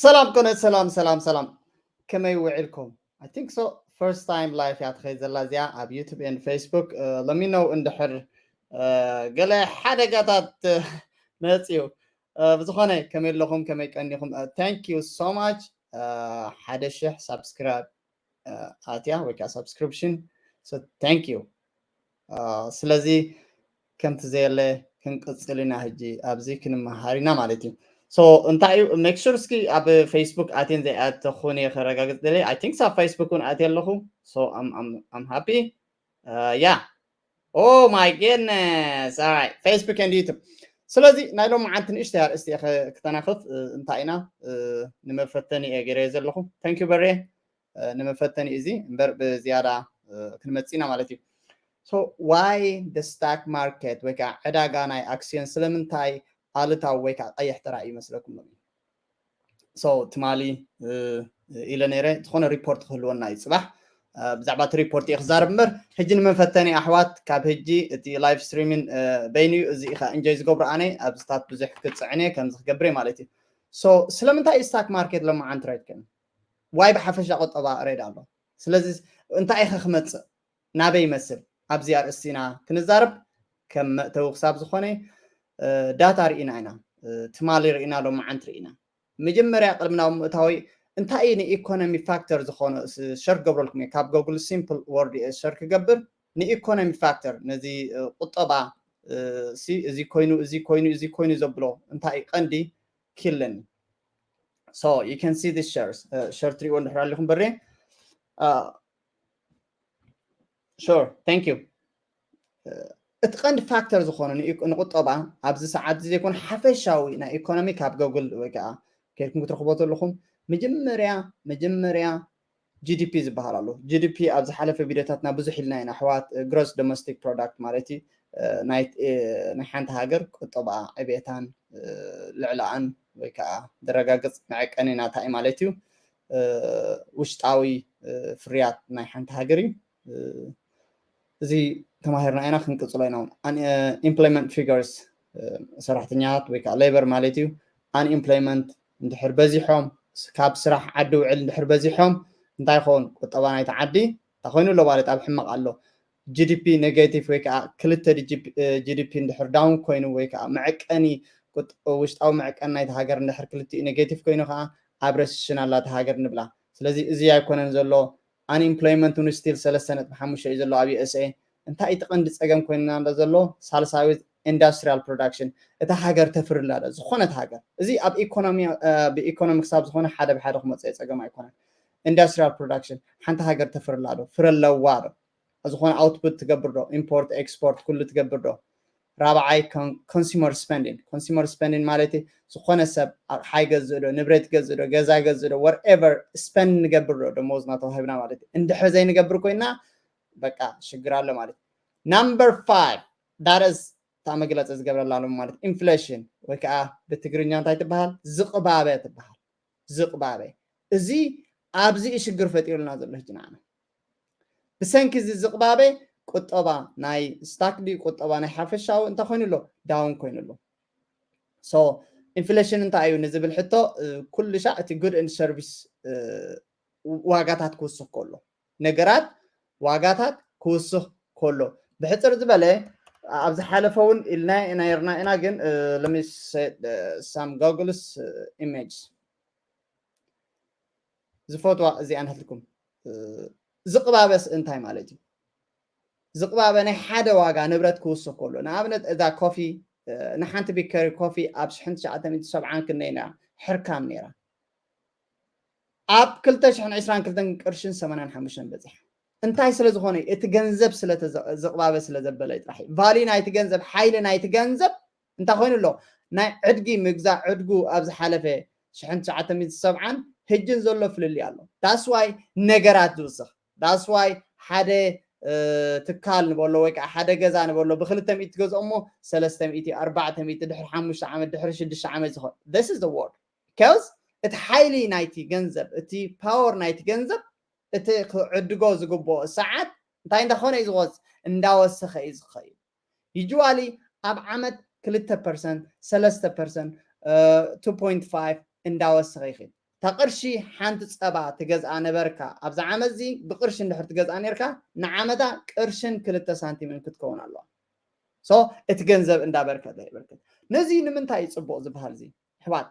ሰላም ኮነ ሰላም ሰላም ሰላም፣ ከመይ ውዒልኩም? I think so, first time live እያ ትኸይድ ዘላ እዚኣ ኣብ YouTube and Facebook። Let me know እንድሕር ገለ ሓደጋታት መፅዩ። ብዝኾነ ከመይ ኣለኹም? ከመይ ቀኒኹም? Thank you so much። ሓደ ሽሕ ሳብስክራይብ ኣትያ ወይ ከዓ ሳብስክሪፕሽን። Thank you። ስለዚ ከምቲ ዘየለ ክንቅፅል ኢና። ሕጂ ኣብዚ ክንመሃር ኢና ማለት እዩ። So እንታይ እዩ? Make sure እስኪ ኣብ Facebook ኣትየን ዘይኣተኹን እየ ከረጋግፅ ደለ። I think ኣብ Facebook እውን ኣትየ ኣለኹ። So I'm happy። Yeah. Oh my goodness. Alright, Facebook and YouTube. ስለዚ ናይ ሎም መዓንቲ ንእሽተይ ኣርእስቲ እየ ክተናኽፍ። እንታይ ኢና? ንመፈተኒ እየ ገይረዮ ዘለኹ። Thank you በሬ። ንመፈተኒ እዚ እምበር ብዝያዳ ክንመፅእ ኢና ማለት እዩ። So why the stock market ወይ ከዓ ዕዳጋ ናይ ኣክሲዮን ስለምንታይ ኣሉታዊ ወይ ከዓ ቀይሕ ጥራይ እዩ መስለኩም? So ትማሊ ኢለ ነይረ ዝኾነ ሪፖርት ክህልወና እዩ ፅባሕ። ብዛዕባ እቲ ሪፖርት እየ ክዛረብ እምበር ሕጂ ንመፈተኒ ኣሕዋት፣ ካብ ሕጂ እቲ ላይቭ ስትሪሚን በይኑ እዩ። እዚ ኢኻ ኢንጆይ ዝገብሮ ኣነ ኣብዚታት ብዙሕ ክፅዕን እየ ከምዚ ክገብር እየ ማለት እዩ። So ስለምንታይ እዩ ስታክ ማርኬት ሎማዓንቲ ሬድ ከን ዋይ ብሓፈሻ ቁጠባ ሬድ ኣሎ? ስለዚ እንታይ ኢኸ ክመፅእ ናበይ ይመስል? ኣብዚ ኣርእስቲ ኢና ክንዛረብ። ከም መእተዊ ክሳብ ዝኾነ ዳታ ርኢና ኢና፣ ትማሊ ርኢና፣ ሎማዓንቲ ርኢና። መጀመርያ ቅድሚ ናብ ምእታዊ እንታይ እዩ ንኢኮኖሚ ፋክተር ዝኾነ ሸር ክገብረልኩም እየ። ካብ ጎግል ሲምፕል ወርድ እየ ሸር ክገብር። ንኢኮኖሚ ፋክተር ነዚ ቁጠባ እዚ ኮይኑ እዚ ኮይኑ እዚ ኮይኑ ዘብሎ እንታይ እዩ ቀንዲ ኪለኒ። So you can see this shares. ሸር ትሪእዎ እንድሕር ኣለኹም በሬ። Sure, thank you. እቲ ቀንዲ ፋክተር ዝኾነ ንቁጠባ ኣብዚ ሰዓት እዚ ዘይኮነ ሓፈሻዊ ናይ ኢኮኖሚ ካብ ጎግል ወይ ከዓ ከድኩም ክትረኽቦ ዘለኹም። መጀመርያ መጀመርያ ጂዲፒ ዝበሃል ኣሎ። ጂዲፒ ኣብ ዝሓለፈ ቪዲዮታትና ብዙሕ ኢልና ኢና ኣሕዋት። ግሮስ ዶሜስቲክ ፕሮዳክት ማለት እዩ። ናይ ሓንቲ ሃገር ቁጠባ ዕቤታን ልዕላኣን ወይ ከዓ ዘረጋግፅ መዐቀኒ ናታ እዩ ማለት እዩ። ውሽጣዊ ፍርያት ናይ ሓንቲ ሃገር እዩ። እዚ ተማሂርና ኢና፣ ክንቅፅሎ ኢና እውን። Employment figures፣ ሰራሕተኛታት ወይ ከዓ ሌበር ማለት እዩ። Unemployment እንድሕር በዚሖም፣ ካብ ስራሕ ዓዲ ውዕል እንድሕር በዚሖም እንታይ ይኸውን? ቁጠባ ናይቲ ዓዲ እንታይ ኮይኑ ኣሎ ማለት ኣብ ሕማቕ ኣሎ። ጂዲፒ ኔጌቲቭ ወይ ከዓ ክልተ ዲጂፒ ጂዲፒ እንድሕር ዳውን ኮይኑ ወይ ከዓ መዐቀኒ ውሽጣዊ መዐቀኒ ናይቲ ሃገር እንድሕር ክልቲኡ ኔጌቲቭ ኮይኑ ከዓ ኣብ ረስሽን ኣላ እታ ሃገር ንብላ። ስለዚ እዚ ኣይኮነን ዘሎ። ኣንኤምፕሎይመንት እውን ስቲል ሰለስተ ነጥቢ ሓሙሽተ እዩ ዘሎ ኣብ ዩኤስኤ። እንታይ እቲ ቀንዲ ፀገም ኮይንና ኣሎ ዘሎ? ሳልሳዊ ኢንዱስትሪያል ፕሮዳክሽን፣ እታ ሃገር ተፍርላ ዶ? ዝኾነት ሃገር፣ እዚ ኣብ ኢኮኖሚ ብኢኮኖሚክስ ኣብ ዝኾነ ሓደ ብሓደ ክመፅእ ፀገም ኣይኮነን። ኢንዱስትሪያል ፕሮዳክሽን፣ ሓንቲ ሃገር ተፍርላ ዶ? ፍረ ኣለዋ ዶ? ዝኾነ ኣውትፑት ትገብር ዶ? ኢምፖርት ኤክስፖርት ኩሉ ትገብር ዶ? ራብዓይ ኮንሱመር ስፐንዲን። ኮንሱመር ስፐንዲን ማለት ዝኾነ ሰብ ኣቕሓ ይገዝእ ዶ? ንብረት ይገዝእ ዶ? ገዛ ይገዝእ ዶ? ወርኤቨር ስፐንድ ንገብር ዶ? ደሞዝና ተዋሂብና ማለት እዩ። እንድሕር ዘይንገብር ኮይና በቃ ሽግር ኣሎ ማለት እዩ። ናምበር ፋይቭ ዳረስ እታ መግለፂ ዝገብረላ ኣሎ ማለት ኢንፍሌሽን ወይ ከዓ ብትግርኛ እንታይ ትበሃል? ዝቕባበ ትበሃል። ዝቕባበ። እዚ ኣብዚ እዩ ሽግር ፈጢሩልና ዘሎ ሕጂ ንዓና። ብሰንኪ እዚ ዝቕባበ ቁጠባ ናይ ስታክ ድዩ ቁጠባ ናይ ሓፈሻዊ እንታይ ኮይኑ ኣሎ? ዳውን ኮይኑ ኣሎ። ሶ ኢንፍሌሽን እንታይ እዩ ንዝብል ሕቶ ኩሉ ሻዕ እቲ ጉድ ኤንድ ሰርቪስ ዋጋታት ክውስኽ ከሎ፣ ነገራት ዋጋታት ክውስኽ ከሎ። ብሕፅር ዝበለ ኣብ ዝሓለፈ እውን ኢልና ነይርና ኢና፣ ግን let me set some Google's image ዝፈትዋ እዚኣ ንህልኩም። ዝቕባበስ እንታይ ማለት እዩ? ዝቕባበ ናይ ሓደ ዋጋ ንብረት ክውስኽ ከሎ፣ ንኣብነት እዛ ኮፊ፣ ንሓንቲ ቢከሪ ኮፊ ኣብ ሽሕን ትሽዓተ ሚእቲ ሰብዓን ክንደይ ነይራ? ሕርካም ነይራ። ኣብ ክልተ ሽሕን ዕስራን ክልተን ቅርሽን ሰማንያን ሓሙሽተን በፂሓ። እንታይ ስለ ዝኾነ? እቲ ገንዘብ ስለ ዝቕባበ ስለ ዘበለ ጥራሕ እዩ። ቫልዩ ናይቲ ገንዘብ፣ ሓይሊ ናይቲ ገንዘብ እንታይ ኮይኑ ኣሎ? ናይ ዕድጊ ምግዛእ ዕድጉ ኣብ ዝሓለፈ ሽሕን ትሽዓተ ሚእቲ ሰብዓን ሕጅን ዘሎ ፍልልይ ኣሎ። ዳስ ዋይ ነገራት ዝውስኽ። ዳስ ዋይ ሓደ ትካል ንበሎ ወይ ከዓ ሓደ ገዛ ንበሎ ብክልተ ሚእቲ ትገዝኦ እሞ ሰለስተ ሚእቲ፣ ኣርባዕተ ሚእቲ፣ ድሕሪ ሓሙሽተ ዓመት፣ ድሕሪ ሽዱሽተ ዓመት ዝኾን this is the word። Because እቲ ሓይሊ ናይቲ ገንዘብ፣ እቲ ፓወር ናይቲ ገንዘብ፣ እቲ ክዕድጎ ዝግብኦ ሰዓት እንታይ እንዳኾነ እዩ ዝወፅ? እንዳወሰኸ እዩ ዝኸይድ። ዩጅዋሊ ኣብ ዓመት ክልተ ፐርሰንት፣ ሰለስተ ፐርሰንት፣ ቱ ፖይንት ፋይቭ እንዳወሰኸ ይኸይድ። እታ ቅርሺ ሓንቲ ጸባ ትገዝኣ ነበርካ፣ ኣብዚ ዓመት እዚ ብቅርሺ እንድሕር ትገዝኣ ነርካ፣ ንዓመታ ቅርሽን ክልተ ሳንቲምን ክትከውን ኣለዋ። So እቲ ገንዘብ እንዳበርከተ ይበርከት። ነዚ ንምንታይ እዩ ጽቡቕ ዝበሃል? እዚ ኣሕዋት፣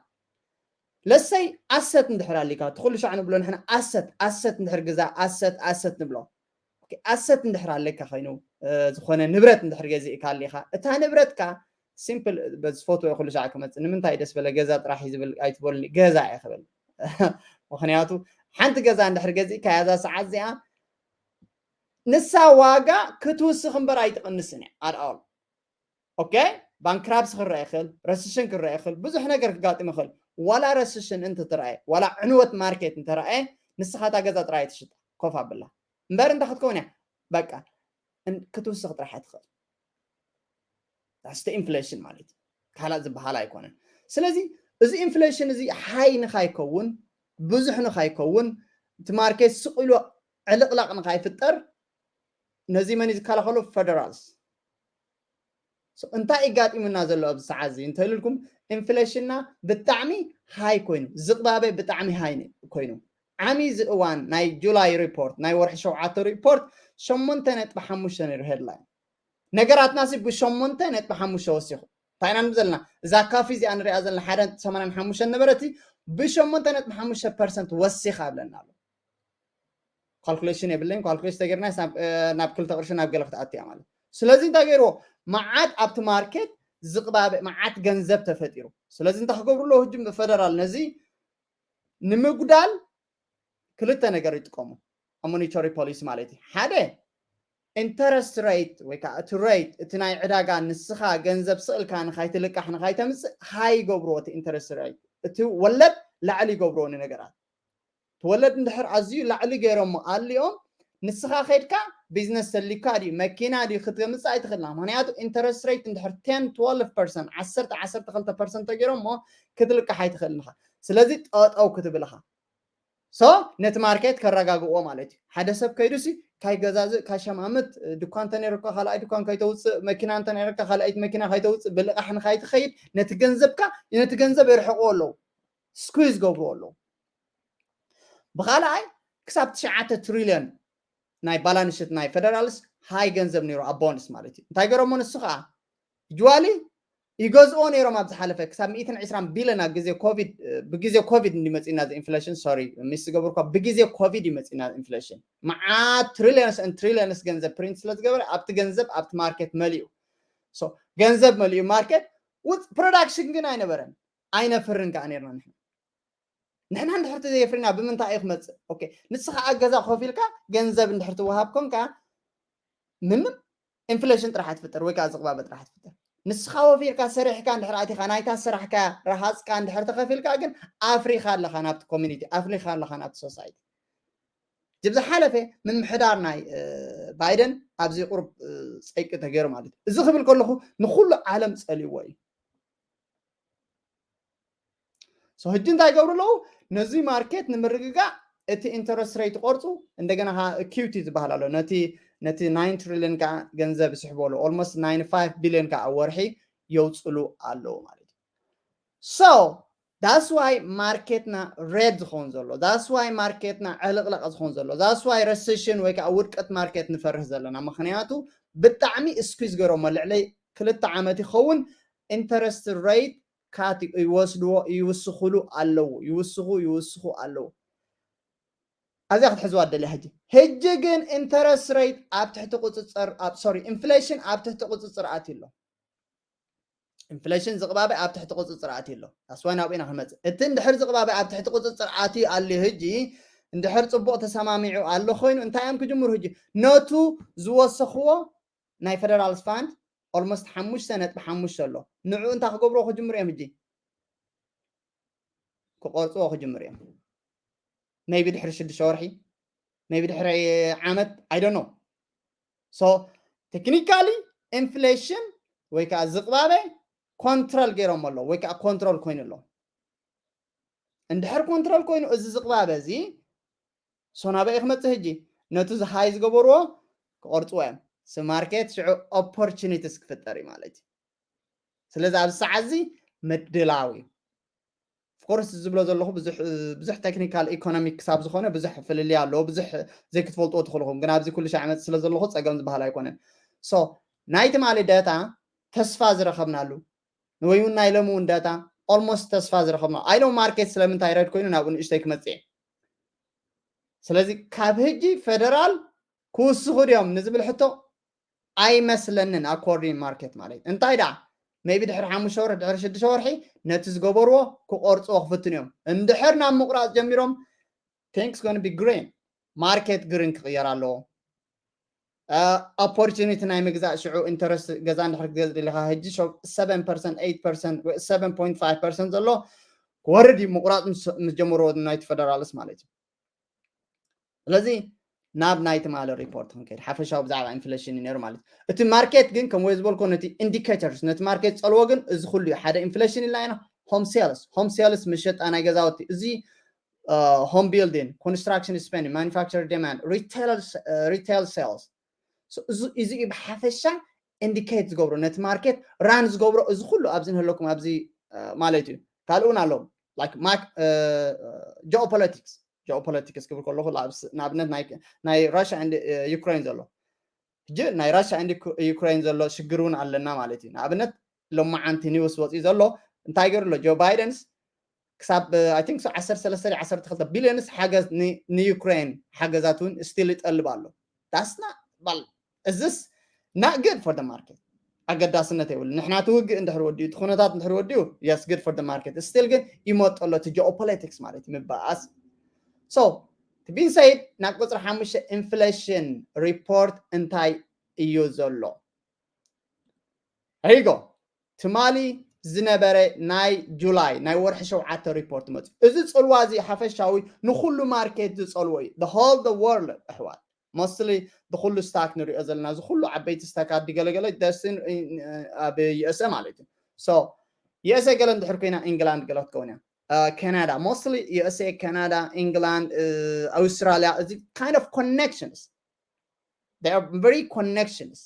ለሰይ ኣሰት እንድሕር ኣሊካ፣ እቲ ኩሉ ሻዕ ንብሎ ንሕና ኣሰት ኣሰት እንድሕር ግዛ ኣሰት ኣሰት ንብሎ። ኣሰት እንድሕር ኣለካ ኮይኑ፣ ዝኾነ ንብረት እንድሕር ገዚእካ ኣሊካ፣ እታ ንብረትካ ሲምፕል፣ በዚ ፎቶ ኩሉ ሻዕ ክመፅእ፣ ንምንታይ ደስ በለ ገዛ ጥራሕ እዩ ዝብል ኣይትበሉኒ፣ ገዛ እየ ክብል። ምክንያቱ ሓንቲ ገዛ እንድሕር ገዚእካ እዛ ሰዓት እዚኣ ንሳ ዋጋ ክትውስኽ እምበር ኣይትቕንስን እያ ኣድኣል። ኦኬ፣ ባንክራፕሲ ክረአ ይኽእል፣ ረስሽን ክረአ ይኽእል፣ ብዙሕ ነገር ክጋጥም ይኽእል። ዋላ ረስሽን እንተተረኣየ፣ ዋላ ዕንወት ማርኬት እንተረኣየ፣ ንስኻ እታ ገዛ ጥራይ ትሽጣ፣ ኮፍ ኣብላ እምበር እንታይ ክትከውን እያ? በቃ ክትውስኽ ጥራሕ እያ ትኽእል። ዳስተ ኢንፍሌሽን ማለት ካልእ ዝበሃል ኣይኮነን። ስለዚ እዚ ኢንፍሌሽን እዚ ሃይ ንኻይከውን፣ ብዙሕ ንኻይከውን፣ እቲ ማርኬት ስቕ ኢሉ ዕልቕላቕ ንኻይፍጠር፣ ነዚ መን እዩ ዝከላኸሎ? ፌደራልስ። እንታይ እዩ ጋጢሙና ዘሎ ኣብዚ ሰዓት እዚ እንተልልኩም፣ ኢንፍሌሽንና ብጣዕሚ ሃይ ኮይኑ፣ ዝቕባበ ብጣዕሚ ሃይ ኮይኑ፣ ዓሚ እዚ እዋን ናይ ጁላይ ሪፖርት፣ ናይ ወርሒ ሸውዓተ ሪፖርት ሸሞንተ ነጥቢ ሓሙሽተ ነይሩ ሄድላይን። ነገራትና ሲ ብሸሞንተ ነጥቢ ሓሙሽተ ወሲኹ። እንታይ ኢና ንብል ዘለና? እዛ ካፊ እዚኣ ንሪኣ ዘለና ሓደ ነጥቢ ሰማንያን ሓሙሽተ ነበረቲ ብሸሞንተ ነጥቢ ሓሙሽተ ፐርሰንት ወሲኻ ኣለና ኣሎ። ካልኩሌሽን የብለይን፣ ካልኩሌሽን ተገይርና ናብ ክልተ ቅርሺ ናብ ገለ ክትኣትያ ማለት። ስለዚ እንታይ ገይርዎ? መዓት ኣብቲ ማርኬት ዝቕባበ መዓት ገንዘብ ተፈጢሩ። ስለዚ እንታይ ክገብሩ ኣለዎ? ህጂ ብፈደራል ነዚ ንምጉዳል ክልተ ነገር ይጥቀሙ ኣብ ሞኒተሪ ፖሊሲ ማለት እዩ። ሓደ ኢንተረስት ሬት ወይ ከዓ እቲ ሬት እቲ ናይ ዕዳጋ ንስኻ ገንዘብ ስእልካ ንኻይትልቃሕ ንኻይተምፅእ ሃይ ይገብርዎ እቲ ኢንተረስት ሬት፣ እቲ ወለድ ላዕሊ ይገብርዎ ንነገራት። እቲ ወለድ እንድሕር ኣዝዩ ላዕሊ ገይሮሞ ኣልዮም ንስኻ ከድካ ቢዝነስ ተሊካ ድዩ መኪና ድዩ ክትገምፅእ ኣይትኽእልና። ምክንያቱ ኢንተረስት ሬት እንድሕር ቴን ትወልቭ ፐርሰንት ዓሰርተ ዓሰርተ ክልተ ፐርሰንት ተገይሮሞ ክትልቃሕ ኣይትኽእልን ኢኻ። ስለዚ ጠጠው ክትብል ኢኻ። ሶ ነቲ ማርኬት ከረጋግዎ ማለት እዩ። ሓደ ሰብ ከይዱ ሲ ካይገዛዝእ ካሸማምት ድኳን እንተነይርካ ካልኣይ ድኳን ከይተውፅእ መኪና እንተነይርካ ካልኣይቲ መኪና ከይተውፅእ ብልቃሕ ንካይትኸይድ ነቲ ገንዘብካ ነቲ ገንዘብ የርሕቅዎ ኣለዉ ስኩዝ ገብርዎ ኣለዉ። ብካልኣይ ክሳብ ትሽዓተ ትሪልዮን ናይ ባላንስ ሽት ናይ ፌደራልስ ሃይ ገንዘብ ነይሩ ኣብ ቦንድስ ማለት እዩ። እንታይ ገረሞ ንሱ ከዓ ጅዋሊ ይገዝኦ ነይሮም ኣብ ዝሓለፈ ክሳብ ሚእትን ዕስራን ቢልዮን ኣብ ግዜ ኮቪድ ብግዜ ኮቪድ እንዲመፅና ኢንፍሌሽን ሶሪ ምስ ዝገብርኳ ብግዜ ኮቪድ ይመፅና ኢንፍሌሽን መዓት ትሪልዮንስ ን ትሪልዮንስ ገንዘብ ፕሪንት ስለ ዝገበረ ኣብቲ ገንዘብ ኣብቲ ማርኬት መሊኡ ገንዘብ መሊኡ ማርኬት ውፅ ፕሮዳክሽን ግን ኣይነበረን ኣይነፍርን ከዓ ነርና ንሕና ንሕና እንድሕር ተዘየፍሪና ብምንታይ እዩ ክመፅእ? ኦኬ ንስኻ ኣብ ገዛ ኮፍ ኢልካ ገንዘብ እንድሕር ትወሃብ ኮንካ ምንም ኢንፍሌሽን ጥራሕ ትፍጠር ወይ ከዓ ዝቕባበ ጥራሕ ትፍጠር። ንስኻ ወፊርካ ሰሪሕካ እንድሕር ኣቲኻ ናይታ ስራሕካ ረሃፅካ እንድሕር ተኸፊልካ ግን ኣፍሪኻ ኣለኻ ናብቲ ኮሚኒቲ ኣፍሪኻ ኣለኻ ናብቲ ሶሳይቲ። ዝብ ዝሓለፈ ምምሕዳር ናይ ባይደን ኣብዚ ቁሩብ ፀይቂ ተገይሩ ማለት እዩ። እዚ ክብል ከለኹ ንኩሉ ዓለም ፀልይዎ እዩ። ሕጂ እንታይ ይገብሩ ኣለዉ? ነዚ ማርኬት ንምርግጋእ እቲ ኢንተረስት ሬት ይቆርፁ እንደገና ኪዩቲ ዝበሃል ኣሎ ነቲ ነቲ ናይን ትሪልዮን ከዓ ገንዘብ ይስሕቡ ኣለዉ ኦልሞስት ናይን ፋይቭ ቢልዮን ከዓ ወርሒ የውፅሉ ኣለዉ ማለት እዩ። So that's why ማርኬትና ሬድ ዝኸውን ዘሎ that's why ማርኬትና ዕልቕለቕ ዝኸውን ዘሎ that's why ረሴሽን ወይ ከዓ ውድቀት ማርኬት ንፈርህ ዘለና ምክንያቱ ብጣዕሚ ስኩዝ ገይሮሞ ልዕሊ ክልተ ዓመት ይኸውን ኢንተረስት ሬት ካት ይወስድዎ ይውስኽሉ ኣለዉ ይውስኹ ይውስኹ ኣለዉ። ኣዚኣ ክትሕዝዋ ደልያ ሕጂ ሕጂ ግን ኢንተረስት ሬት ኣብ ትሕቲ ቁፅፅር ኣብ ሶሪ ኢንፍሌሽን ኣብ ትሕቲ ቁፅፅር ኣትዩ ኣሎ። ኢንፍሌሽን ዝቕባበ ኣብ ትሕቲ ቁፅፅር ኣትዩ ኣሎ። ኣስዋይ ናብኡ ኢና ክንመፅእ እቲ እንድሕር ዝቕባበ ኣብ ትሕቲ ቁፅፅር ኣትዩ ኣልዩ ሕጂ እንድሕር ፅቡቕ ተሰማሚዑ ኣሎ ኮይኑ እንታይ እዮም ክጅምሩ ሕጂ ነቱ ዝወሰኽዎ ናይ ፌደራል ፋንድ ኦልሞስት ሓሙሽተ ነጥቢ ሓሙሽተ ኣሎ ንዕኡ እንታይ ክገብርዎ ክጅምሩ እዮም ሕጂ ክቆርፅዎ ክጅምሩ እዮም maybe ድሕሪ ሽዱሽተ ወርሒ maybe ድሕሪ ዓመት I don't know። So technically ኢንፍሌሽን ወይ ከዓ ዝቕባበ ኮንትሮል ገይሮም ኣለዉ ወይ ከዓ ኮንትሮል ኮይኑ ኣሎ። እንድሕር ኮንትሮል ኮይኑ እዚ ዝቕባበ እዚ ሶ ናበይ ክመፅእ ሕጂ ነቲ ዝሃይ ዝገበርዎ ክቆርፅዎ እዮም። ሲ ማርኬት ሽዑ ኦፖርቹኒቲስ ክፍጠር እዩ ማለት እዩ። ስለዚ ኣብዚ ሰዓት እዚ ምድላው እዩ። ኮርስ ዝብሎ ዘለኹ ብዙሕ ብዙሕ ቴክኒካል ኢኮኖሚክ ክሳብ ዝኾነ ብዙሕ ፍልልይ ኣለዎ። ብዙሕ ዘይክትፈልጥዎ ትኽእልኹም፣ ግን ኣብዚ ኩሉ ሻዕ መፅእ ስለ ዘለኹ ፀገም ዝበሃል ኣይኮነን። ሶ ናይ ትማሊ ዳታ ተስፋ ዝረኸብናሉ ወይ እውን ናይ ሎሚ እውን ዳታ ኦልሞስት ተስፋ ዝረኸብና ኣይሎም ማርኬት ስለምንታይ ረድ ኮይኑ ናብኡ ንእሽተይ ክመፅእ እየ። ስለዚ ካብ ህጂ ፌደራል ክውስኹ ድዮም ንዝብል ሕቶ ኣይመስለንን። ኣኮርዲንግ ማርኬት ማለት እንታይ ደኣ ሜቢ ድሕሪ ሓሙሽተ ወርሒ ድሕሪ ሽዱሽተ ወርሒ ነቲ ዝገበርዎ ክቆርፅዎ ክፍትኑ እዮም። እንድሕር ናብ ምቁራፅ ጀሚሮም ቲንክስ ጎን ቢ ግሪን ማርኬት ግሪን ክቕየር ኣለዎ። ኦፖርቹኒቲ ናይ ምግዛእ ሽዑ ኢንተረስት ገዛ እንድሕር ክትገዝእ ደሊኻ ሕጂ ሰቨን ፐርሰንት ኤይት ፐርሰንት ወይ ሰቨን ፖይንት ፋይቭ ፐርሰንት ዘሎ ክወርድ እዩ። ምቁራፅ ምስ ምስ ጀመርዎ ናይቲ ፌደራልስ ማለት እዩ። ስለዚ ናብ ናይ ትማሊ ሪፖርት ክንከይድ ሓፈሻዊ ብዛዕባ ኢንፍሌሽን እዩ ነይሩ ማለት እዩ። እቲ ማርኬት ግን ከም ወይ ዝበልኮ ነቲ ኢንዲኬተርስ ነቲ ማርኬት ፀልዎ ግን እዚ ኩሉ እዩ። ሓደ ኢንፍሌሽን ኢልና ኢና ሆም ሴልስ ሆም ሴልስ መሸጣ ናይ ገዛውቲ እዚ ሆም ቢልዲንግ ኮንስትራክሽን ስፔንዲንግ ማኑፋክቸር ዲማንድ ሪቴል ሴልስ እዚ እዩ ብሓፈሻ ኢንዲኬት ዝገብሮ ነቲ ማርኬት ራን ዝገብሮ እዚ ኩሉ ኣብዚ ንህለኩም ኣብዚ ማለት እዩ። ካልእ እውን ኣለዎም ጂኦፖለቲክስ ጂኦፖለቲክስ ክብል ከለኹ ንኣብነት ናይ ራሽያ ዩክሬን ዘሎ ሕጂ ናይ ራሽያ ዩክሬን ዘሎ ሽግር እውን ኣለና ማለት እዩ። ንኣብነት ሎማዓንቲ ኒውስ ወፂኡ ዘሎ እንታይ ገይሩ ኣሎ ጆ ባይደንስ ክሳብ ኣይ ቲንክ ዓሰርተ ሰለስተ ዓሰርተ ክልተ ቢልዮንስ ሓገዝ ንዩክሬን ሓገዛት እውን ስቲል ይጠልብ ኣሎ። ዳስና ባል እዝስ not good for the market። ኣገዳስነት የብሉ። ንሕና እቲ ውግእ እንድሕር ወዲኡ እቲ ኩነታት እንድሕር ወዲኡ yes good for the market። ስቲል ግን ይመጦ ኣሎ እቲ ጂኦፖለቲክስ ማለት እዩ ምበኣስ። So ቢን ሰይድ ናብ ቁፅሪ ሓሙሽተ ኢንፍሌሽን ሪፖርት እንታይ እዩ ዘሎ? ሪጎ ትማሊ ዝነበረ ናይ ጁላይ ናይ ወርሒ ሸውዓተ ሪፖርት መፅኡ። እዚ ፅልዋ እዚ ሓፈሻዊ ንኩሉ ማርኬት ዝፀልዎ እዩ። The whole the world ኣሕዋት ሞስትሊ ብኩሉ ስታክ ንሪኦ ዘለና እዚ ኩሉ ዓበይቲ ስታካት ድገለገለ ደስን ኣብ ዩኤስኤ ማለት እዩ። ሶ ዩኤስኤ ገለ እንድሕር ኮይና ኢንግላንድ ገለ ክትከውን እያ። ካናዳ ሞስትሊ ዩኤስኤ ካናዳ ኢንግላንድ ኣውስትራሊያ እዚ kind of connections they are very connections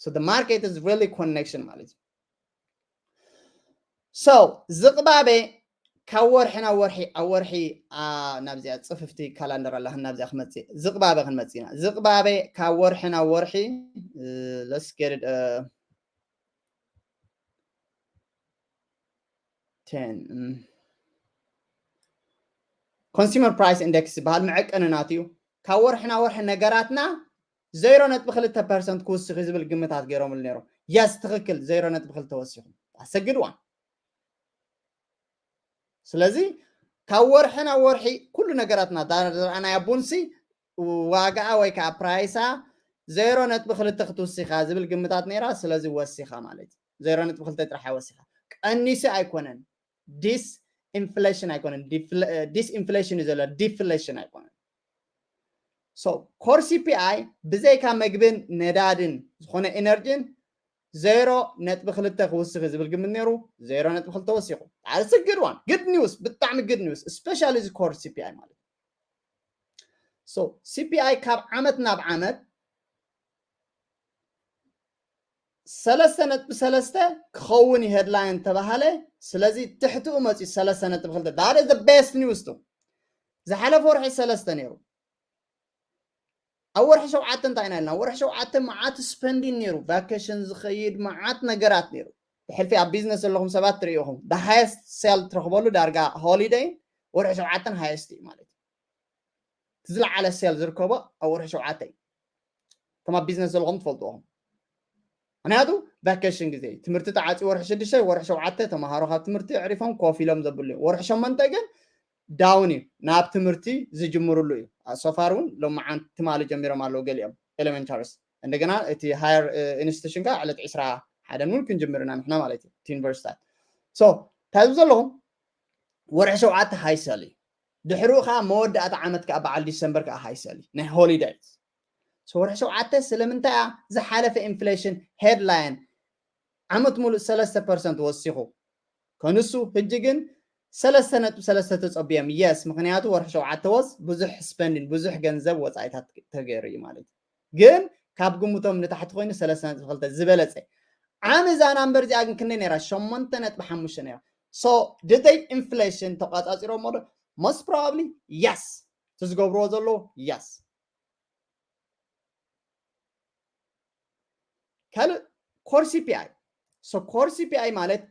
so the market is really connection ማለት እዩ። So ዝቕባበ ካብ ወርሒ ናብ ወርሒ ኣብ ወርሒ ናብዚኣ ፅፍፍቲ ካላንደር ኣለኽን ናብዚኣ ክመፅእ ዝቕባበ ክንመፅእ ኢና። ዝቕባበ ካብ ወርሒ ናብ ወርሒ let's get it ten consumer price index ዝበሃል መዐቀኒ ናት እዩ። ካብ ወርሒ ናብ ወርሒ ነገራትና ዜሮ ነጥቢ ክልተ ፐርሰንት ክውስኽ ዝብል ግምታት ገይሮምሉ ነይሮም። የስ ትኽክል ዜሮ ነጥቢ ክልተ ወሲኹ ኣሰግድዋን ስለዚ ካብ ወርሒ ናብ ወርሒ ኩሉ ነገራትና ዝረኣናያ ቡንሲ ዋጋኣ ወይ ከዓ ፕራይሳ ዜሮ ነጥቢ ክልተ ክትውስኻ ዝብል ግምታት ነይራ። ስለዚ ወሲኻ ማለት እዩ ዜሮ ነጥቢ ክልተ ጥራሕ ወሲኻ ቀኒሱ ኣይኮነን። ዲስ ኢንፍሌሽን ኣይኮነን ዲስ ኢንፍሌሽን እዩ ዘሎ ዲፍሌሽን ኣይኮነን። So core C P I ብዘይካ መግብን ነዳድን ዝኾነ ኢነርጂን ዜሮ ነጥቢ ክልተ ክውስኽ ዝብል ግምት ነይሩ ዜሮ ነጥቢ ክልተ ወሲኹ። That's a good one good news ብጣዕሚ good news especially እዚ core C P I ማለት እዩ። So C P I ካብ ዓመት ናብ ዓመት ሰለስተ ነጥቢ ሰለስተ ክኸውን እዩ ሄድላይን ተባሃለ። ስለዚ ትሕትኡ መፅዩ ሰለስተ ነጥቢ ክልተ that is the best news to ዝሓለፈ ወርሒ ሰለስተ ነይሩ። ኣብ ወርሒ ሸውዓተ እንታይ ኢና ኢልና? ወርሒ ሸውዓተ መዓት ስፐንዲን ነይሩ፣ ቫኬሽን ዝኸይድ መዓት ነገራት ነይሩ። ብሕልፊ ኣብ ቢዝነስ ዘለኹም ሰባት ትርእኹም the highest sale ትረኽበሉ ዳርጋ ሆሊደይ ወርሒ ሸውዓተን ሃየስት እዩ ማለት እዩ። ዝለዓለ ሴል ዝርከቦ ኣብ ወርሒ ሸውዓተ እዩ። እቶም ኣብ ቢዝነስ ዘለኹም ትፈልጥዎም ምክንያቱ ቫኬሽን ግዜ እዩ። ትምህርቲ ተዓፂ ወርሒ ሽዱሽተ ወርሒ ሸውዓተ ተምሃሮ ካብ ትምህርቲ ዕሪፎም ኮፍ ኢሎም ዘብሉ እዮም። ወርሒ ሸሞንተ ግን ዳውን እዩ ናብ ትምህርቲ ዝጅምርሉ እዩ። ሶፋር እውን ሎመዓንቲ ትማሊ ጀሚሮም ኣለዉ ገሊኦም ኤሌመንታሪስ እንደገና እቲ ሃየር ኢንስቲቱሽን ከዓ ዕለት ዕስራ ሓደን እውን ክንጅምር ኢና ንሕና ማለት እዩ እቲ ዩኒቨርሲታት። ሶ እንታይ ዝብ ዘለኹም ወርሒ ሸውዓተ ሃይሰል እዩ። ድሕሪኡ ከዓ መወዳእታ ዓመት ከዓ በዓል ዲሰምበር ከዓ ሃይሰል እዩ ናይ ሆሊደይስ። ወርሒ ሸውዓተ ስለምንታይ እያ ዝሓለፈ ኢንፍሌሽን ሄድላይን ዓመት ሙሉእ ሰለስተ ፐርሰንት ወሲኹ ከንሱ ህጂ ግን ሰለስተ ነጥቢ ሰለስተ ተፀቢዮም የስ ምክንያቱ ወርሒ ሸውዓተ ወስ ብዙሕ ስፐንዲን ብዙሕ ገንዘብ ወፃኢታት ተገይሩ እዩ ማለት እዩ። ግን ካብ ግምቶም ንታሕቲ ኮይኑ ሰለስተ ነጥቢ ክልተ ዝበለፀ ዓሚ እዛ ናምበር እዚኣ ግን ክንደይ ነይራ ሸሞንተ ነጥቢ ሓሙሽተ ነይራ። So did they inflation ተቋጻጺሮሞ ዶ? Most probably yes። እቲ ዝገብርዎ ዘለዉ yes። ካልእ core C P I። So core C P I ማለት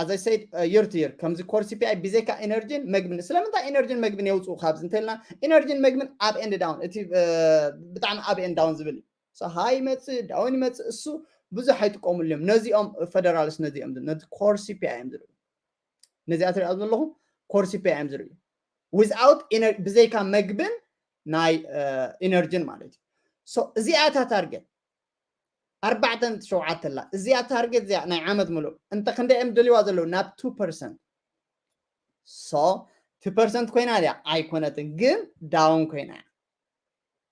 as I said year to year ከምዚ core C P I ብዘይካ ኢነርጂን መግብን። ስለምንታይ ኢነርጂን መግብን የውፅኡ ካብዚ እንተልና ኢነርጂን መግብን up and down እቲ ብጣዕሚ up and down ዝብል እዩ። ሃይ ይመፅእ ዳውን ይመፅእ እሱ ብዙሕ ኣይጥቀሙሉ እዮም። ነዚኦም ፈደራልስ ነዚኦም ነቲ core C P I እዮም ዝርእዩ። ነዚኣ ትሪኣ ዘለኹ core C P I እዮም ዝርእዩ without ብዘይካ መግብን ናይ ኢነርጂን ማለት እዩ። እዚኣ እታ ታርጌት ኣርባዕተን ሸውዓተ ኣላ እዚኣ ታርጌት እዚኣ ናይ ዓመት ምሉእ እንተ ክንደይ እዮም ደልዋ ዘለዉ ናብ two percent። So two percent ኮይና ድያ ኣይኮነትን ግን down ኮይና እያ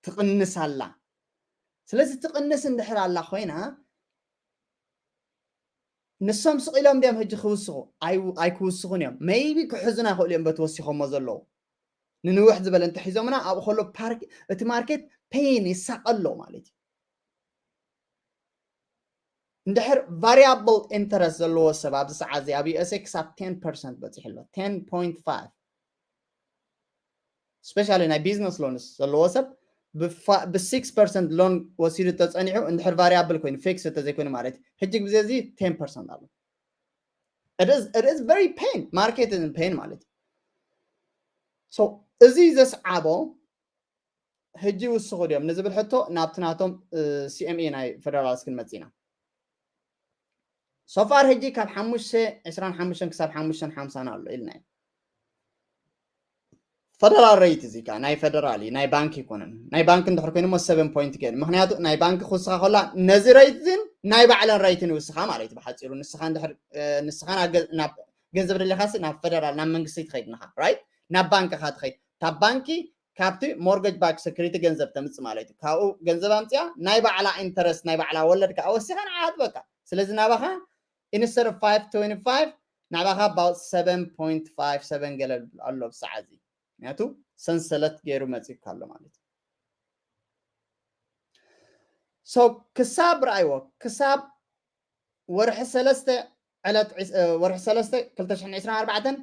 ትቕንስ ኣላ። ስለዚ ትቕንስ እንድሕር ኣላ ኮይና ንሶም ስቕ ኢሎም ድዮም ሕጂ ክውስኹ? ኣይክውስኹን እዮም። Maybe ክሕዙና ይኽእሉ እዮም በቲ ወሲኾሞ ዘለዉ። ንንውሕ ዝበለ እንተሒዞምና ኣብኡ ከሎ እቲ market pain ይሳቐሎ ማለት እዩ። እንድሕር variable interest ዘለዎ ሰብ ኣብዚ ሰዓት እዚ ኣብ U S A ክሳብ ten percent በፂሑ ኣሎ። Ten point five especially ናይ business loans ዘለዎ ሰብ ብ six percent loan ወሲዱ ተፀኒሑ እንድሕር variable ኮይኑ fixed ተዘይኮይኑ ማለት እዩ። ሕጂ ግዜ እዚ ten percent ኣሎ። It is very pain market in pain ማለት እዩ። So እዚ ዘስዓቦ ሕጂ ይውስኹ ድዮም ንዝብል ሕቶ ናብቲ ናቶም C M E ናይ ፈደራል እስክንመፅእ ኢና። So far ሕጂ ካብ ሓሙሽተ ዕስራን ሓሙሽተን ክሳብ ሓሙሽተን ሓምሳን ኣሎ ኢልና እዩ። ፈደራል rate እዚ ከዓ ናይ ፈደራል እዩ ናይ ባንክ ይኮነን። ናይ ባንክ እንድሕር ኮይኑሞ seven point ገይሩ ምክንያቱ ናይ ባንክ ክውስኻ ከላ ነዚ rate ን ናይ ባዕለን rate ን ይውስኻ ማለት እዩ። ብሓፂሩ ንስኻ እንድሕር ንስኻ ናብ ገንዘብ ደሊኻሲ ናብ ፈደራል ናብ መንግስቲ ትኸይድ ንኻ right ናብ ባንክ ኻ ትኸይድ ካብ ባንኪ ካብቲ mortgage backed security ገንዘብ ተምፅእ ማለት እዩ። ካብኡ ገንዘብ ኣምፅኣ ናይ ባዕላ interest ናይ ባዕላ ወለድ ከዓ ወሲኻ ንዓ ትበካ። ስለዚ ናባኻ instead of five twenty five ናባኻ about seven point five seven ገለ ኣሎ ብሰዓት እዚ ምክንያቱ ሰንሰለት ገይሩ መፂካ ኣሎ ማለት እዩ። So ክሳብ ረኣይዎ ክሳብ ወርሒ ሰለስተ ዕለት ወርሒ ሰለስተ ክልተ ሽሕን ዕስራን ኣርባዕተን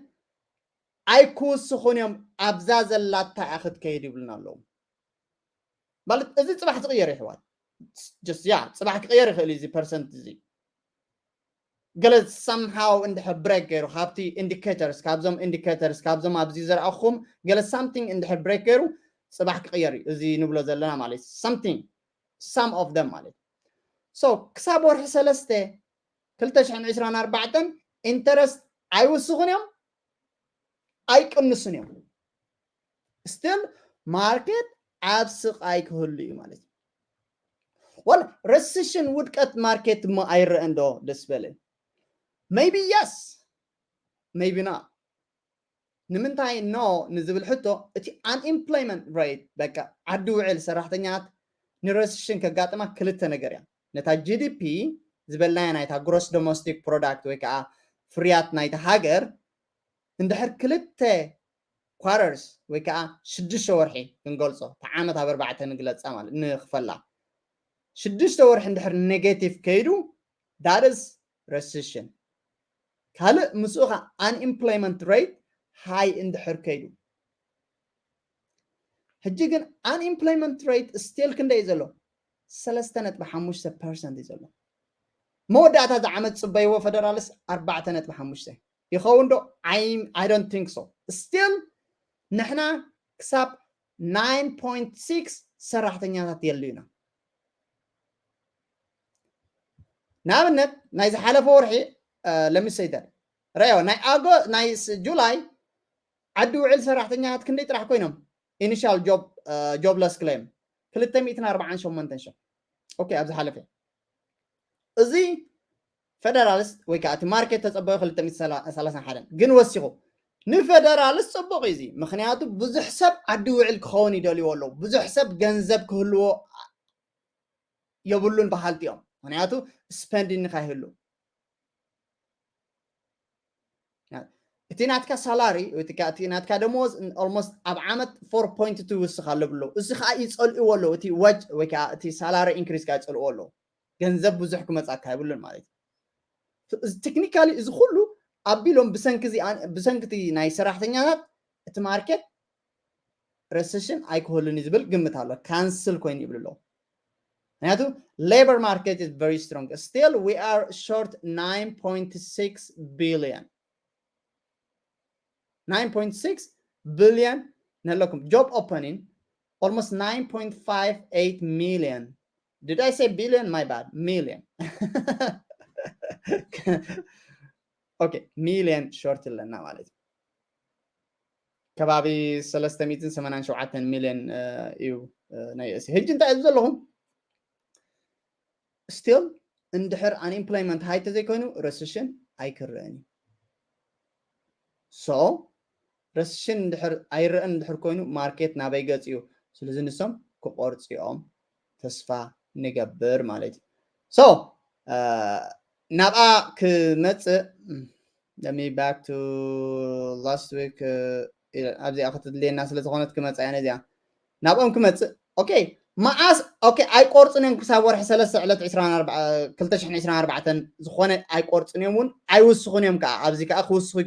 ኣይክውስኹን እዮም ኣብዛ ዘላታ እያ ክትከይድ ይብሉና ኣለዉ። ማለት እዚ ፅባሕ ትቕየር ይሕዋት ያ ፅባሕ ክቕየር ይኽእል እዩ እዚ percent እዚ ገለ somehow እንድሕር break ገይሩ ካብቲ indicators ካብዞም indicators ካብዞም ኣብዚ ዘርኣኹም ገለ something እንድሕር break ገይሩ ፅባሕ ክቕየር እዩ እዚ ንብሎ ዘለና ማለት something some of them ማለት so ክሳብ ወርሒ ሰለስተ ክልተ ሽሕን ዕስራን ኣርባዕተን interest ኣይውስኹን እዮም ኣይቅንሱን እዮም። Still market ኣብ ስቓይ ክህሉ እዩ ማለት እዩ። Well recession ውድቀት market እሞ ኣይረአን ዶ ደስ በለ? Maybe yes maybe not። ንምንታይ no ንዝብል ሕቶ እቲ unemployment rate በቃ ዓዲ ውዕል ሰራሕተኛት ን recession ከጋጥማ ክልተ ነገር እያ። ነታ G D P ዝበልናያ ናይታ gross domestic product ወይ ከዓ ፍርያት ናይታ ሃገር እንድሕር ክልተ quarters ወይ ከዓ ሽዱሽተ ወርሒ ክንገልፆ እታ ዓመት ኣብ ኣርባዕተ ንግለፃ ማለት ንክፈላ ሽዱሽተ ወርሒ እንድሕር negative ከይዱ that is recession። ካልእ ምስኡ ከዓ unemployment rate high እንድሕር ከይዱ ሕጂ ግን unemployment rate still ክንደይ እዩ ዘሎ? ሰለስተ ነጥቢ ሓሙሽተ percent እዩ ዘሎ። መወዳእታ እዚ ዓመት ፅበይዎ ፈደራልስ ኣርባዕተ ነጥቢ ሓሙሽተ ይኸውን ዶ? I don't think so። Still ንሕና ክሳብ nine point six ሰራሕተኛታት የልዩና። ንኣብነት ናይ ዝሓለፈ ወርሒ ለሚሰይተር ረዮ ናይ ኣጎ ናይ ጁላይ ዓዲ ውዕል ሰራሕተኛታት ክንደይ ጥራሕ ኮይኖም initial job jobless claim ክልተ ሚእትን ኣርባዓን ሸሞንተን ሽሕ okay ኣብ ዝሓለፈ እዚ ፈደራልስ ወይ ከዓ እቲ ማርኬት ተፀበዮ ክልተ ሚእትን ሰላሳን ሓደን ግን ወሲኹ ንፈደራልስ ፅቡቅ እዩ እዚ ምክንያቱ ብዙሕ ሰብ ዓዲ ውዕል ክኸውን ይደልዎ ኣለዉ ብዙሕ ሰብ ገንዘብ ክህልዎ የብሉን በሃልቲ እዮም ምክንያቱ spending ካ ይህሉ እቲ ናትካ salary እቲ ናትካ ደሞዝ almost ኣብ ዓመት four point two ይውስኽ ኣሎ ብሎ እዚ ከዓ ይፀልእዎ ኣለዉ እቲ wage ወይ ከዓ እቲ salary increase ካ ይፀልእዎ ኣለዉ ገንዘብ ብዙሕ ክመፃካ የብሉን ማለት እዩ። Technically እዚ ኩሉ ኣቢሎም ብሰንኪ እዚ ኣን- ብሰንኪ እቲ ናይ ሰራሕተኛታት እቲ ማርኬት ረሰሽን ኣይክህሉን እዩ ዝብል ግምት ኣሎ። ካንስል ኮይኑ ይብሉ ኣለዉ። ምክንያቱ labor market is very strong, still we are short nine point six billion, nine point six billion ነለኩም job opening, almost nine point five eight million. Did I say billion? My bad, million. Okay, ሚልዮን ሾርት ኣለና ማለት እዩ። ከባቢ ሰለስተ ሚእትን ሰማንያን ሸውዓተን ሚልዮን እዩ ናይ ርእሲ። ሕጂ እንታይ እዩ ዘለኹም? ስቲል እንድሕር ኣንኤምፕሎይመንት ሃይ ተዘይኮይኑ ረስሽን ኣይክረአን እዩ። ሶ ረስሽን እንድሕር ኣይረአን እንድሕር ኮይኑ ማርኬት ናበይ ገፅ እዩ? ስለዚ ንሶም ክቆርፅኦም ተስፋ ንገብር ማለት እዩ። ሶ ናብኣ ክመፅእ let me back to last week ኣብዚኣ ክትድልየና ስለ ዝኾነት ክመፅእ እያ ነዚኣ ናብኦም ክመፅእ okay መዓስ okay ኣይቆርፅን እዮም ክሳብ ወርሒ ሰለስተ ዕለት ክልተ ሽሕን ዕስራን ኣርባዕተን ዝኾነ ኣይቆርፅን እዮም እውን ኣይውስኹን እዮም ከዓ ኣብዚ ከዓ ክውስኹ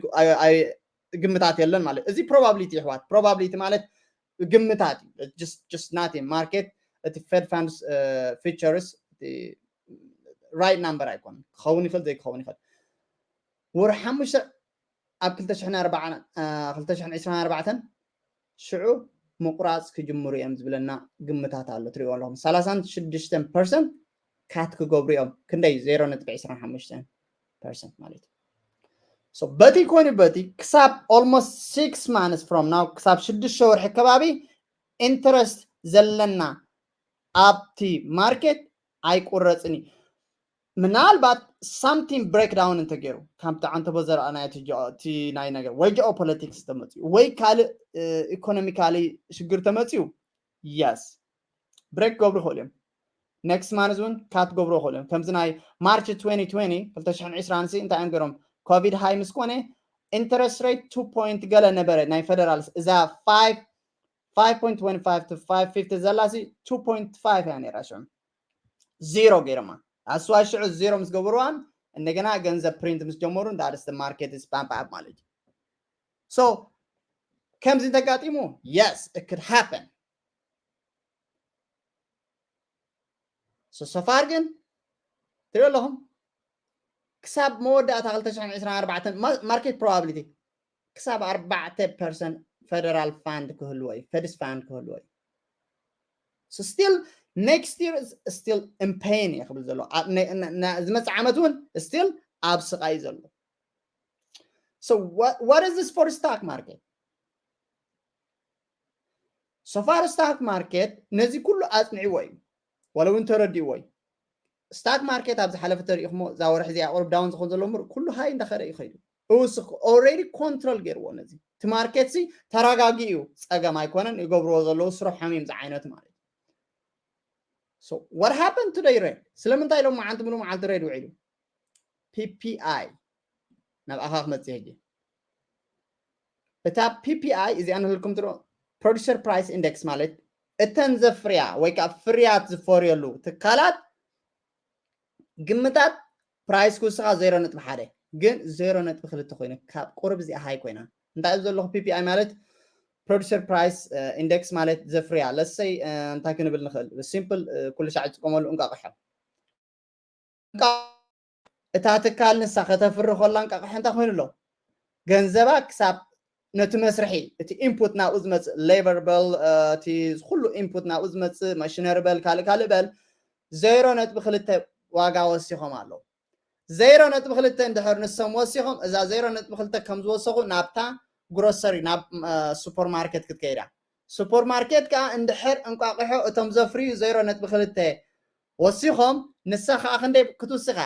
ግምታት የለን ማለት እዚ ፕሮባብሊቲ ይሕዋት ፕሮባብሊቲ ማለት ግምታት እዩ just nothing ማርኬት እቲ ፌድ ፋንድስ ፊቸርስ right number ኣይኮን ክኸውን ይኽእል ዘይክኸውን ይኽእል ወርሒ ሓሙሽተ ኣብ ክልተ ሽሕን ዕስራን ኣርባዕተን ሽዑ ምቁራፅ ክጅምሩ እዮም ዝብለና ግምታት ኣሎ ትሪእዎ ኣለኹም ሰላሳን ሽዱሽተን ፐርሰንት ካት ክገብሩ እዮም ክንደይ ዜሮ ነጥቢ ዕስራን ሓሙሽተን ፐርሰንት ማለት እዩ በቲ ኮይኑ በቲ ክሳብ almost six months from now ክሳብ ሽዱሽተ ወርሒ ከባቢ ኢንትረስት ዘለና ኣብቲ ማርኬት ኣይቁረፅን እዩ ምናልባት something breakdown እንተገይሩ ከምቲ ዓንተቦ ዘረኣናዮ እቲ ናይ ነገር ወይ ጂኦፖለቲክስ ተመፅኡ ወይ ካልእ ኢኮኖሚካሊ ሽግር ተመፅኡ yes ብሬክ ክገብሩ ይኽእሉ እዮም next month እውን ካት ክገብሩ ይኽእሉ እዮም ከምዚ ናይ ማርች twenty twenty ክልተ ሽሕን ዕስራን ሲ እንታይ እዮም ገይሮም ኮቪድ ሃይ ምስ ኮነ interest rate two point ገለ ነበረ ናይ ፌደራል እዛ five five point twenty five to five fifty ዘላ ሲ two point five እያ ነይራ ሽዑ ዜሮ ገይሮማ ኣስዋይ ሽዑ ዜሮ ምስ ገበርዋን እንደገና ገንዘብ ፕሪንት ምስ ጀመሩ that is the market is pump up ማለት እዩ so ከምዚ እንተጋጢሙ yes it could happen so so far ግን ትሪኦ ኣለኹም ክሳብ መወዳእታ ክልተ ሽሕን ዕስራን ኣርባዕተን market probability ክሳብ ኣርባዕተ ፐርሰንት ፌደራል ፋንድ ክህልዎ እዩ ፌድስ ፋንድ ክህልዎ እዩ so still next year is still in pain እየ ክብል ዘሎ ዝመፅእ ዓመት እውን still ኣብ ስቃይ ዘሎ so what, what is this for stock market so far stock market ነዚ ኩሉ ኣፅንዕዎ እዩ ዋላ እውን ተረዲእዎ እዩ ስታክ ማርኬት ኣብ ዝሓለፈ ተሪኢኹሞ እዛ ወርሒ እዚኣ ቁሩብ ዳውን ዝኸውን ዘሎ ምር ኩሉ ሃይ እንዳኸደ እዩ ከይዱ እውስኽ already control ገይርዎ ነዚ እቲ ማርኬት ሲ ተረጋጊ እዩ ፀገም ኣይኮነን ይገብርዎ ዘለዉ ስርሖም እዮም ዝዓይነቱ ማለት እዩ what happened today red ስለምንታይ ኢሎም መዓልቲ ምሉ መዓልቲ ሬድ ውዒሉ ፒፒኣይ ናብኣኻ ክመፅእ ሕጂ እታ ፒፒኣይ እዚኣ ንህልኩም ትሮ producer price index ማለት እተን ዘፍርያ ወይ ከዓ ፍርያት ዝፈርየሉ ትካላት ግምታት ፕራይስ ክውስኻ ዜሮ ነጥቢ ሓደ ግን ዜሮ ነጥቢ ክልተ ኮይኑ ካብ ቁርብ እዚኣ ሃይ ኮይና እንታይ እዩ ዘለኹ ፒፒኣይ ማለት producer price index ማለት ዘፍርያ ለሰይ እንታይ ክንብል ንኽእል simple ኩሉ ሻዕ ዝጥቀመሉ እንቃቕሖ እታ ትካል ንሳ ከተፍሪ ከላ እንቃቕሖ እንታይ ኮይኑ ኣሎ ገንዘባ ክሳብ ነቲ መስርሒ እቲ ኢንፑት ናብኡ ዝመፅእ ሌበር በል እቲ ኩሉ ኢንፑት ናብኡ ዝመፅእ ማሽነሪ በል ካልእ ካልእ በል ዜሮ ነጥቢ ክልተ ዋጋ ወሲኾም ኣለዉ ዜሮ ነጥቢ ክልተ እንድሕር ንሶም ወሲኾም እዛ ዜሮ ነጥቢ ክልተ ከም ዝወሰኹ ናብታ ግሮሰሪ ናብ ሱፐርማርኬት ክትከይዳ ሱፐርማርኬት ከዓ እንድሕር እንቋቑሖ እቶም ዘፍርዩ ዜሮ ነጥቢ ክልተ ወሲኾም ንሳ ከዓ ክንደይ ክትውስኻ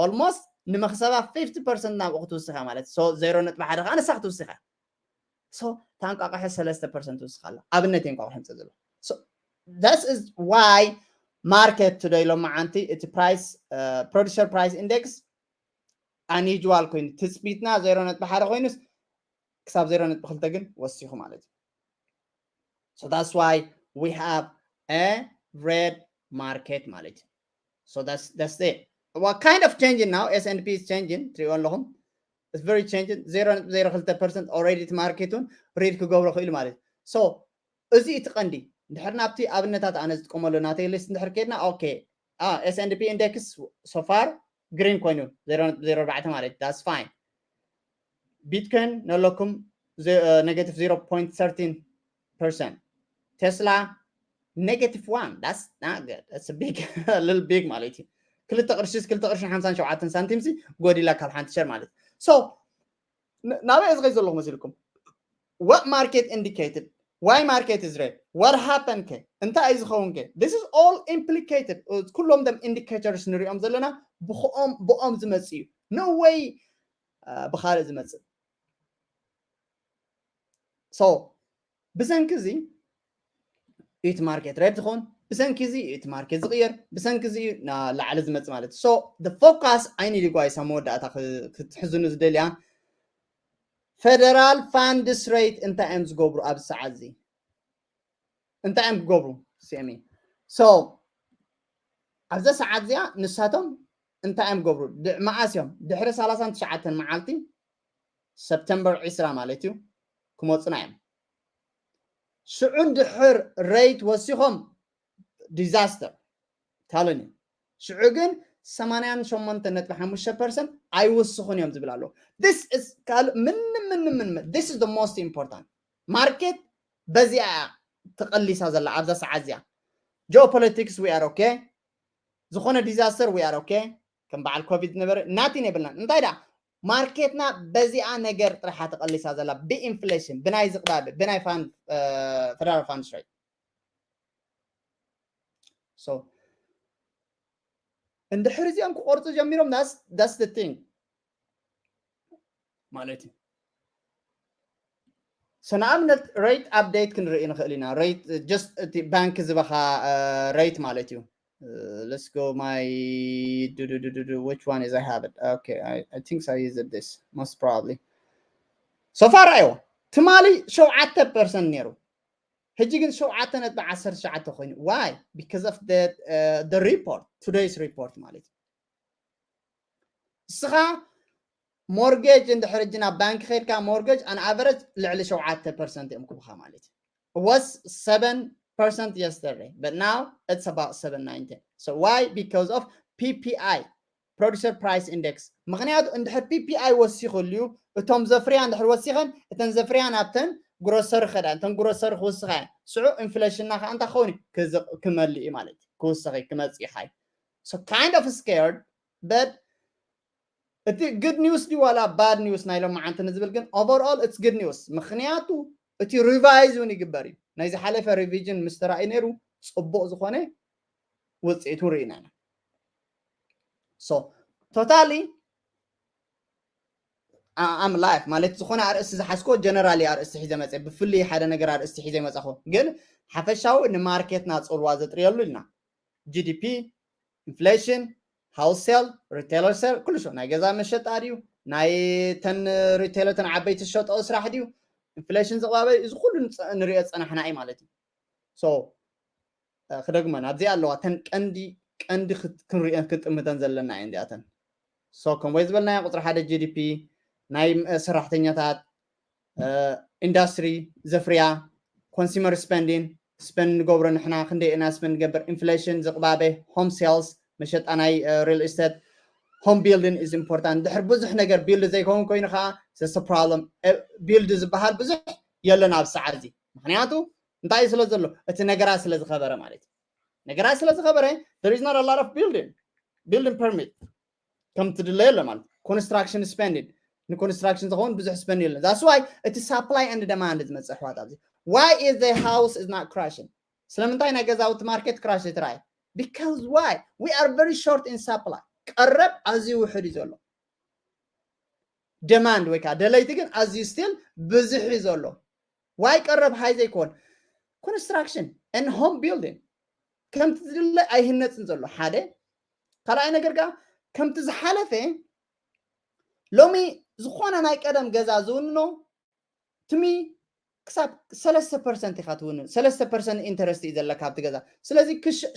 ኦልሞስት ንመክሰባ ፊፍቲ ፐርሰንት ናብኡ ክትውስኻ ማለት ሶ ዜሮ ነጥቢ ሓደ ከዓ ንሳ ክትውስኻ ሶ ታንቋቋሐ ሰለስተ ፐርሰንት ትውስኻ ኣላ ኣብነት እንቋቋሐ ምፀ ዘሎ this is why market today ሎማዓንቲ እቲ price producer price index unusual ኮይኑ ትፅቢትና ዜሮ ነጥቢ ሓደ ኮይኑስ ክሳብ ዜሮ ነጥቢ ክልተ ግን ወሲኹ ማለት እዩ so that's why we have a red market ማለት እዩ so that's that's it what kind of changing now S and P is changing ትሪእዎ ኣለኹም very change zero point zero two percent already እቲ market ን read ክገብሮ ክእል ማለት እዩ። So እዚ እቲ ቀንዲ እንድሕር ናብቲ ኣብነታት ኣነ ዝጥቀመሉ ናተይ list እንድሕር ከድና okay S and P index so far green ኮይኑ zero point zero four ማለት that's fine። Bitcoin ነለኩም negative zero point thirteen percent Tesla negative one that's not good that's a big a little big ማለት እዩ። ክልተ ቅርሺስ ክልተ ቅርሽን ሓምሳን ሸውዓተን ሳንቲም ሲ ጎዲላ ካብ ሓንቲ ሸር ማለት so ናበይ ዝኸይ ዘለኹ መሲልኩም? What market indicated why market is red what happened ከ እንታይ እዩ ዝኸውን ከ this is all implicated ኩሎም ደም indicators ንሪኦም ዘለና ብኦም ዝመጽእ እዩ። No way ብካልእ ዝመጽእ so ብሰንኪ እዚ እቲ market red ዝኸውን ብሰንኪ እዚ እቲ market ዝቕየር ብሰንኪ እዚ ላዕሊ ዝመጽእ ማለት so the focus I need you guys ኣብ መወዳእታ ክትሕዝኑ ዝደልያ federal funds rate እንታይ እዮም ዝገብሩ ኣብ ሰዓት እዚ እንታይ እዮም ክገብሩ ስሚ so ኣብዛ ሰዓት እዚኣ ንሳቶም እንታይ እዮም ክገብሩ መዓስ እዮም ድሕሪ ሰላሳን ትሽዓተን መዓልቲ September ዕስራ ማለት እዩ ክመፁና እዮም። ሽዑ እንድሕር rate ወሲኾም disaster ታለኒ ሽዑ ግን ሰማንያን ሸሞንተን ነጥቢ ሓሙሽተ percent ኣይውስኹን እዮም ዝብል ኣሎ። This is ካልእ ምንም ምንም ምንም this is the most important market በዚኣ ተቐሊሳ ዘላ ኣብዛ ሰዓት እዚኣ geopolitics we are okay ዝኾነ disaster we are okay ከም በዓል ኮቪድ ነበረ ናቲን የብልናን እንታይ ዳ ማርኬትና በዚኣ ነገር ጥራሓ ተቐሊሳ ዘላ ብኢንፍሌሽን ብናይ ዝቕባበ ብናይ federal funds rate so እንድሕር እዚኦም ክቆርፁ ጀሚሮም that's the thing ማለት እዩ። So ንኣብነት rate update ክንርኢ ንኽእል ኢና። Rate just እቲ ባንክ ዝበኻ rate ማለት እዩ። Let's go my which one is I have it okay I, I think I use it this most probably so far ኣዮ ትማሊ ሸውዓተ percent ነይሩ ሕጂ ግን ሸውዓተ ነጥቢ ዓሰርተ ትሽዓተ ኮይኑ why because of the uh, the report today's report ማለት እዩ። እስኻ mortgage እንድሕር ሕጂ ናብ ባንክ ከድካ mortgage on average ልዕሊ ሸውዓተ percent እዮም ክብኻ ማለት እዩ። It was seven percent yesterday but now it's about seven ninety so why because of PPI producer price index ምክንያቱ እንድሕር PPI ወሲኽልዩ እቶም ዘፍርያ እንድሕር ወሲኸን እተን ዘፍርያ ናብተን ግሮሰሪ ከዳ እተን ግሮሰሪ ክውስኻ እየን ስዑ ኢንፍሌሽንና ከዓ እንታይ ክኸውን ክመልእ እዩ ማለት እዩ ክውስኺ ክመፅእ ይኻይ so kind of scared but እቲ good news ድዩ ዋላ bad news ናይ ሎማዓንቲ ንዝብል ግን overall it's good news ምክንያቱ እቲ revise እውን ይግበር እዩ ናይ ዝሓለፈ revision ምስ ተራእዩ ነይሩ ፅቡቅ ዝኾነ ውፅኢቱ ርኢና ኢና so totally I'm live ማለት ዝኾነ ኣርእስቲ ዝሓዝኮ generally ኣርእስቲ ሒዘ መፀ ብፍሉይ ሓደ ነገር ኣርእስቲ ሒዘ ይመፃኹ ግን ሓፈሻዊ ንማርኬትና ፅልዋ ዘጥርየሉ ኢልና GDP ኢንፍሌሽን wholesale retailer sale ኩሉ ሸው ናይ ገዛ መሸጣ ድዩ ናይ ተን retailer ተን ዓበይቲ ዝሸጠኦ ስራሕ ድዩ ኢንፍሌሽን ዝቕባበ እዚ ኩሉ ንሪኦ ዝፀናሕና እዩ ማለት እዩ so ክደግመን ኣብዚኣ ኣለዋ ተን ቀንዲ ቀንዲ ክንሪኦ ክንጥምተን ዘለና እየን እዚኣተን so ከም ወይ ዝበልናዮ ቁፅሪ ሓደ GDP ናይ ሰራሕተኛታት ኢንዳስትሪ ዘፍርያ consumer spending spend ንገብሮ ንሕና ክንደይ ኢና spend ንገብር ኢንፍሌሽን ዝቕባበ home sales መሸጣ ናይ real estate home building is important ድሕር ብዙሕ ነገር build ዘይከውን ኮይኑ ከዓ that's problem build ዝበሃል ብዙሕ የለን ኣብ ሰዓት እዚ ምክንያቱ እንታይ ስለ ዘሎ እቲ ነገራት ስለ ዝኸበረ ማለት እዩ ነገራት ስለ ዝኸበረ there is not a lot of building building permit ከም ትድለ የለ ማለት construction spending ንኮንስትራክሽን ዝኸውን ብዙሕ spend የለን that's why እቲ supply and demand ዝመፅእ ኣሕዋት ኣብዚ why is the house is not crashing ስለምንታይ ናይ ገዛውቲ market crash ይትራየ because why we are very short in supply ቀረብ ኣዝዩ ውሕድ እዩ ዘሎ demand ወይ ከዓ ደለይቲ ግን ኣዝዩ still ብዙሕ እዩ ዘሎ why ቀረብ high ዘይኮን construction and home building ከምቲ ዝድለ ኣይህነፅን ዘሎ ሓደ ካልኣይ ነገር ከዓ ከምቲ ዝሓለፈ ሎሚ ዝኾነ ናይ ቀደም ገዛ ዝውንኖ ትሚ ክሳብ ሰለስተ percent ኢኻ ትውንን ሰለስተ percent interest እዩ ዘለካ ኣብቲ ገዛ ስለዚ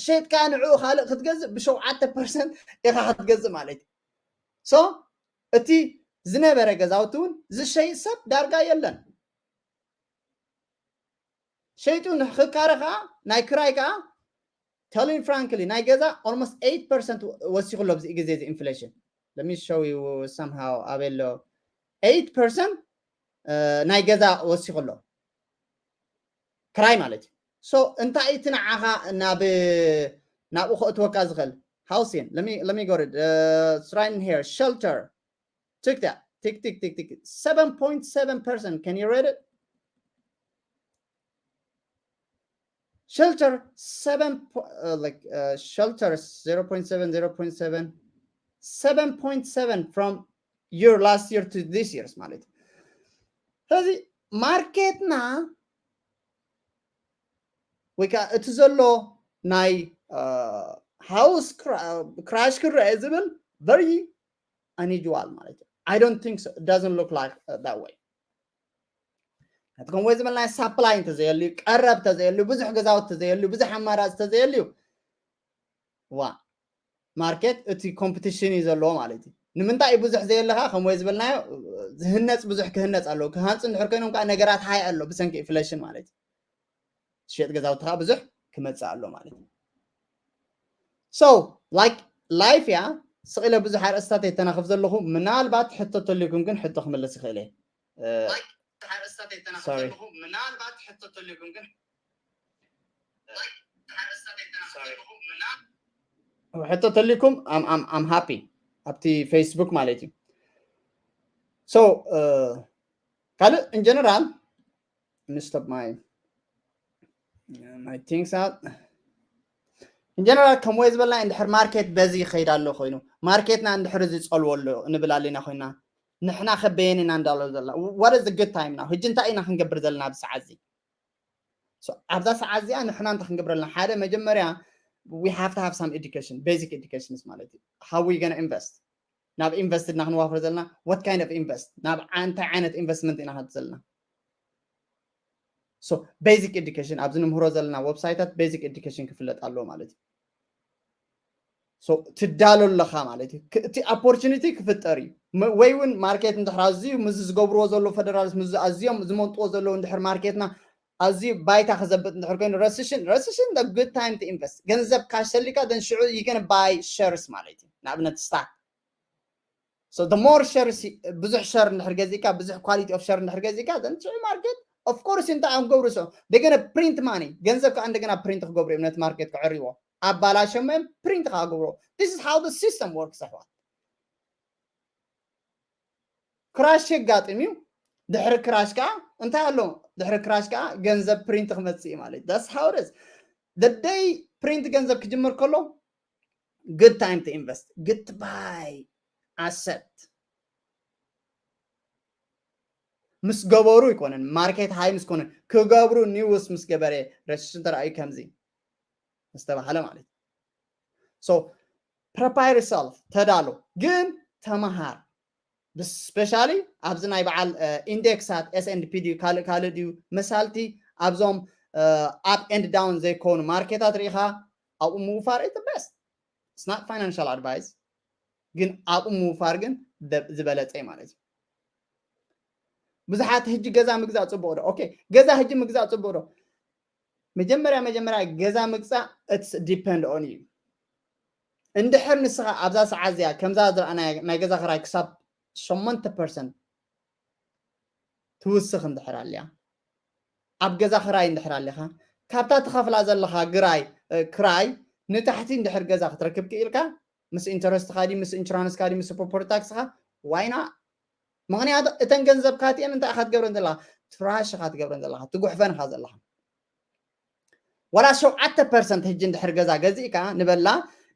ሸይጥካ ንዕኡ ካልእ ክትገዝእ ብሸውዓተ percent ኢኻ ክትገዝእ ማለት እዩ so እቲ ዝነበረ ገዛውቲ እውን ዝሸይጥ ሰብ ዳርጋ የለን። ሸይጡ ንክካረ ከዓ ናይ ክራይ ከዓ telling frankly ናይ ገዛ almost eight percent ወሲኹ ኣሎ ኣብዚ ግዜ እዚ inflation. Let me show you somehow ኣበሎ eight percent ናይ ገዛ ወሲኹ ኣሎ ክራይ ማለት እዩ። So እንታይ እቲ ንዓኻ ናብ ናብኡ ከእትወካ ዝኽእል housing? Let me let me go to uh, right in here shelter. Check that. Tick tick tick tick. Seven point seven percent. Can you read it? Shelter seven po- uh, like uh, shelter zero point seven, zero point seven, seven point seven from year last year to this year's ማለት እዩ። ስለዚ ማርኬትና ወይ ከዓ እቲ ዘሎ ናይ ሃውስ ክራሽ ክረአ ዝብል very unusual ማለት እዩ። I don't think so. It doesn't look like uh, that way. እቲ ከምኡ ዝበልናዮ ሳፕላይ እንተዘየልዩ ቀረብ ተዘየልዩ ብዙሕ ገዛውቲ ተዘየልዩ ብዙሕ ኣማራፂ ተዘየልዩ ዋ ማርኬት እቲ ኮምፒቲሽን እዩ ዘለዎ ማለት እዩ። ንምንታይ እዩ ብዙሕ ዘየለካ ከምኡ ዝበልናዮ ዝህነፅ ብዙሕ ክህነፅ ኣለዎ። ክሃንፁ እንድሕር ኮይኖም ከዓ ነገራት ሃይ ኣሎ ብሰንኪ ኢንፍሌሽን ማለት እዩ። ዝሸጥ ገዛውቲ ከዓ ብዙሕ ክመፅእ ኣሎ ማለት እዩ። So like life እያ ስቕ ኢለ ብዙሕ ኣርእስታት የተናኽፍ ዘለኹ። ምናልባት ሕቶ ተልዩኩም ግን ሕቶ ክምልስ ይኽእል እየ። Sorry. ሕቶ ተልዩኩም I'm happy ኣብቲ ፌስቡክ ማለት እዩ። So ካልእ in general stop my my things out in general ከም ወይ ዝበልና እንድሕር ማርኬት በዚ ይኸይድ ኣሎ ኮይኑ ማርኬትና እንድሕር እዚ ጸልዎ ኣሎ እንብል ኣለና ኮይና ንሕና ከበየን ኢና እንዳሎ ዘለና what is the good time now? ሕጂ እንታይ ኢና ክንገብር ዘለና ኣብዚ ሰዓት እዚ? So ኣብዛ ሰዓት እዚኣ ንሕና እንታይ ክንገብር ኣለና? ሓደ መጀመርያ we have to have some education, basic educations ማለት እዩ። How we gonna invest? ናብ ኢንቨስት እና ክንዋፍር ዘለና what kind of invest? ናብ እንታይ ዓይነት ኢንቨስትመንት ኢና ክንት ዘለና? So basic education ኣብዚ ንምህሮ ዘለና ዌብሳይታት basic education ክፍለጥ ኣለዎ ማለት እዩ። So ትዳሎ ኣለኻ ማለት እዩ። እቲ ኦፖርቹኒቲ ክፍጠር እዩ ወይ እውን ማርኬት እንድሕር ኣዝዩ ምዚ ዝገብርዎ ዘለዉ ፌደራልስ ምዚ ኣዝዮም ዝመንጥዎ ዘለዉ እንድሕር ማርኬትና ኣዝዩ ባይታ ክዘብጥ እንድሕር ኮይኑ ረስሽን ረስሽን good time to invest ገንዘብ ካሽ ሰሊካ then ሽዑ you gonna buy shares ማለት እዩ። ንኣብነት ስታክ So the more shares ብዙሕ ሸር እንድሕር ገዚእካ ብዙሕ quality of share እንድሕር ገዚእካ then ሽዑ ማርኬት of course እንታይ እዮም ገብሩ ስዑ they gonna print money ገንዘብ ከዓ እንደገና ፕሪንት ክገብሩ እዮም ነቲ ማርኬት ክዕርይዎ ኣባላሸሞ እዮም ፕሪንት ከዓ ገብሩ this is how the system works ኣሕዋት። ክራሽ የጋጥም እዩ። ድሕሪ ክራሽ ከዓ እንታይ ኣሎ? ድሕሪ ክራሽ ከዓ ገንዘብ ፕሪንት ክመፅእ እዩ ማለት that's how it is። The day ፕሪንት ገንዘብ ክጅምር ከሎ good time to invest good to buy asset ምስ ገበሩ ኣይኮነን ማርኬት ሃይ ምስ ኮነ ክገብሩ ኒውስ ምስ ገበረ ረስሽን ተረኣዩ ከምዚ ዝተባሃለ ማለት እዩ። So prepare yourself ተዳሎ ግን ተመሃር specially ኣብዚ ናይ በዓል ኢንዴክሳት S and P ድዩ ካልእ ካልእ ድዩ መሳልቲ ኣብዞም up and down ዘይኮኑ ማርኬታት ርኢኻ ኣብኡ ምውፋር is the best. It's not financial advice ግን ኣብኡ ምውፋር ግን ዝበለፀ ማለት እዩ። ብዙሓት ህጂ ገዛ ምግዛእ ፅቡቅ ዶ? ኦኬ ገዛ ህጂ ምግዛእ ፅቡቅ ዶ? መጀመርያ መጀመርያ ገዛ ምግዛእ it's depend on you። እንድሕር ንስኻ ኣብዛ ሰዓት እዚኣ ከምዛ ዝረኣና ናይ ገዛ ክራይ ክሳብ ሸሞንተ ፐርሰንት ትውስኽ እንድሕር ኣልያ ኣብ ገዛ ክራይ እንድሕር ኣሊኻ ካብታ ትኸፍላ ዘለኻ ግራይ ክራይ ንታሕቲ እንድሕር ገዛ ክትረክብ ክኢልካ ምስ ኢንተረስትኻ ድዩ ምስ ኢንሹራንስካ ድዩ ምስ ፕሮፐርቲ ታክስኻ ዋይና ምኽንያቱ እተን ገንዘብካ እቲአን እንታይ ኢኻ ትገብረን ዘለኻ ትራሽ ኢኻ ትገብረን ዘለኻ ትጉሕፈን ኢኻ ዘለኻ ወላ ሸውዓተ ፐርሰንት ሕጂ እንድሕር ገዛ ገዚእካ ንበላ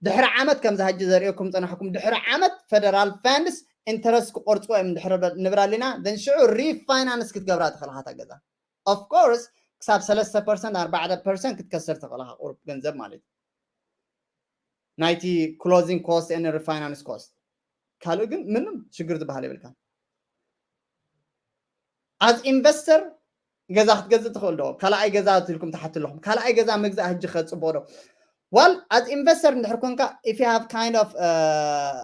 ድሕሪ ዓመት ከምዚ ሕጂ ዘርእየኩም ፀናሕኩም ድሕሪ ዓመት ፌደራል ፈንድስ ኢንተረስት ክቆርፅዎ እዮም ድሕሪ ንብላ ኣለና ደን ሽዑ ሪፋይናንስ ክትገብራ ትኽእልኻ እታ ገዛ of course ክሳብ ሰለስተ ፐርሰንት ኣርባዕተ ፐርሰንት ክትከስር ትኽእልኻ ቁሩብ ገንዘብ ማለት እዩ ናይቲ closing cost and refinance cost ካልእ ግን ምንም ሽግር ዝበሃል የብልካ as investor ገዛ ክትገዝእ ትኽእል ዶ ካልኣይ ገዛ ትልኩም ትሓት ኣለኹም ካልኣይ ገዛ ምግዛእ ሕጂ ከፅቦ ዶ ዋል as investor እንድሕር ኮንካ if you have kind of uh,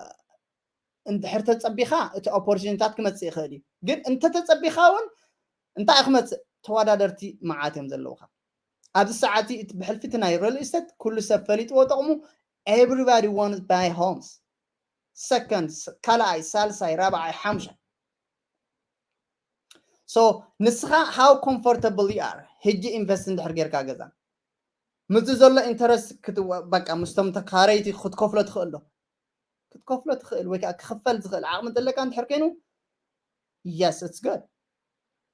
እንድሕር ተጸቢኻ እቲ ኦፖርቹኒታት ክመጽእ ይኽእል እዩ። ግን እንተተጸቢኻ እውን እንታይ እዩ ክመጽእ? ተወዳደርቲ መዓት እዮም ዘለውኻ። ኣብዚ ሰዓት እቲ ብሕልፊ እቲ ናይ ሪል ኢስቴት ኩሉ ሰብ ፈሊጥዎ ጠቕሙ። Everybody want to buy homes, ሰከንድ፣ ካልኣይ፣ ሳልሳይ፣ ራብዓይ፣ ሓምሻይ። So ንስኻ how comfortable you are ሕጂ ኢንቨስት እንድሕር ጌርካ ገዛ ምስዚ ዘሎ ኢንተረስት በቃ ምስቶም ተካረይቲ ክትከፍሎ ትኽእል ዶ? ክትከፍሎ ትኽእል ወይ ከዓ ክኽፈል ዝኽእል ዓቕሚ ዘለካ እንድሕር ኮይኑ yes it's good።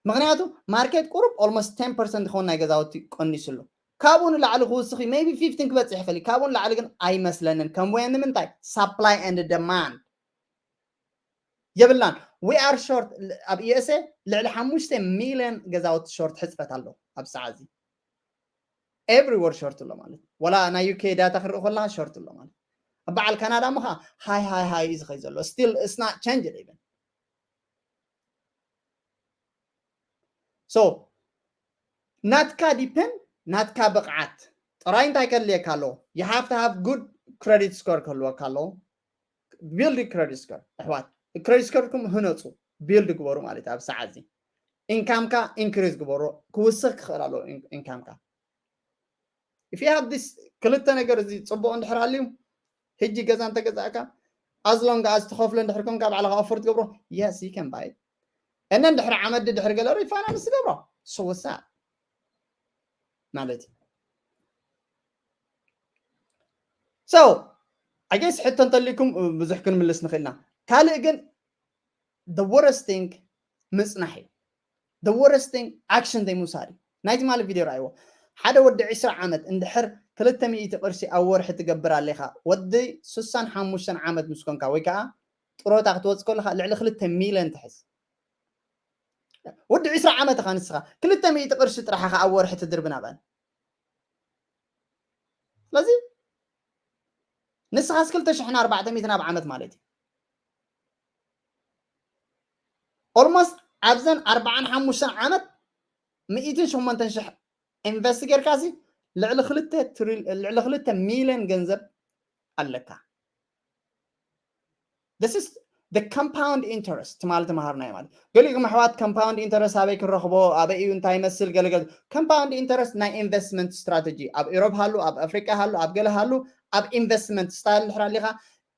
ምክንያቱ ማርኬት ቁሩብ almost ten percent ዝኸውን ናይ ገዛውቲ ቀኒሱ ኣሎ። ካብኡ ንላዕሊ ክውስኽ maybe fifteen ክበፅሕ ይኽእል እዩ። ካብኡ ንላዕሊ ግን ኣይመስለንን። ከም ወየ ንምንታይ? Supply and demand የብልናን። We are short። ኣብ USA ልዕሊ ሓሙሽተ ሚልዮን ገዛውቲ ሾርት ሕፅረት ኣሎ ኣብ ሰዓት እዚ። Everywhere ሾርት ኣሎ ማለት ወላ ናይ ዩኬ ዳታ ክርኢ ከለካ ሾርት ኣሎ ማለት ኣብ በዓል ካናዳ ምኻ ሃይ ሃይ ሃይ እዩ ዝኸይ ዘሎ። Still it's not changed even. So ናትካ ዲፐንድ ናትካ ብቕዓት ጥራይ እንታይ ከድልየካ ኣለዎ? You have to have good credit score ክህልወካ ኣለዎ። Build credit score ኣሕዋት፣ credit score ኩም ህነፁ፣ build ግበሩ ማለት ኣብ ሰዓት እዚ ኢንካምካ ኢንክሪዝ ግበሩ። ክውስኽ ክኽእል ኣለዎ ኢንካምካ። If you have this ክልተ ነገር እዚ ፅቡቅ እንድሕር ኣልዩ ሕጂ ገዛ እንተገዛእካ as long as ትኸፍሎ እንድሕር ኮንካ ባዕልካ ኣፎርድ ትገብሮ yes you can buy it። እነ እንድሕር ዓመት ድሕር ገለ ሪፋይናንስ ትገብሮ so what's up ማለት እዩ። So I guess ሕቶ እንተሊኩም ብዙሕ ክንምልስ ንኽእልና። ካልእ ግን the worst thing ምፅናሕ እዩ። The worst thing action ዘይምውሳድ እዩ። ናይ ትማሊ ቪድዮ ረኣይዎ። ሓደ ወዲ ዕስራ ዓመት እንድሕር ክልተ ሚእቲ ቅርሺ ኣብ ወርሒ ትገብር ኣለኻ፣ ወዲ ስሳን ሓሙሽተን ዓመት ምስ ኮንካ ወይ ከዓ ጥሮታ ክትወፅ ከለካ ልዕሊ ክልተ ሚልዮን ትሕዝ። ወዲ ዕስራ ዓመት ኢኻ ንስኻ ክልተ ሚእቲ ቅርሺ ጥራሕ ኢኻ ኣብ ወርሒ ትድርብ ናብኣን። ስለዚ ንስኻስ ክልተ ሽሕን ኣርባዕተ ሚእትን ኣብ ዓመት ማለት እዩ። Almost ኣብዘን ኣርባዓን ሓሙሽተን ዓመት ሚእትን ሸሞንተን ሽሕ ኢንቨስት ጌርካ ሲ ልዕሊ ክልተ ሚልዮን ገንዘብ ኣለካ። This is the compound interest ትማሊ ተማሃርናዮ ማለት። ገሊኡ ምሕዋት compound interest ኣበይ ክንረኽቦ ኣበይ እዩ እንታይ ይመስል ገለገለ። Compound interest ናይ ኢንቨስትመንት ስትራተጂ ኣብ ኢሮብ ሃሉ ኣብ ኣፍሪቃ ሃሉ ኣብ ገለ ሃሉ ኣብ ኢንቨስትመንት ስታይል እንድሕር ኣሊኻ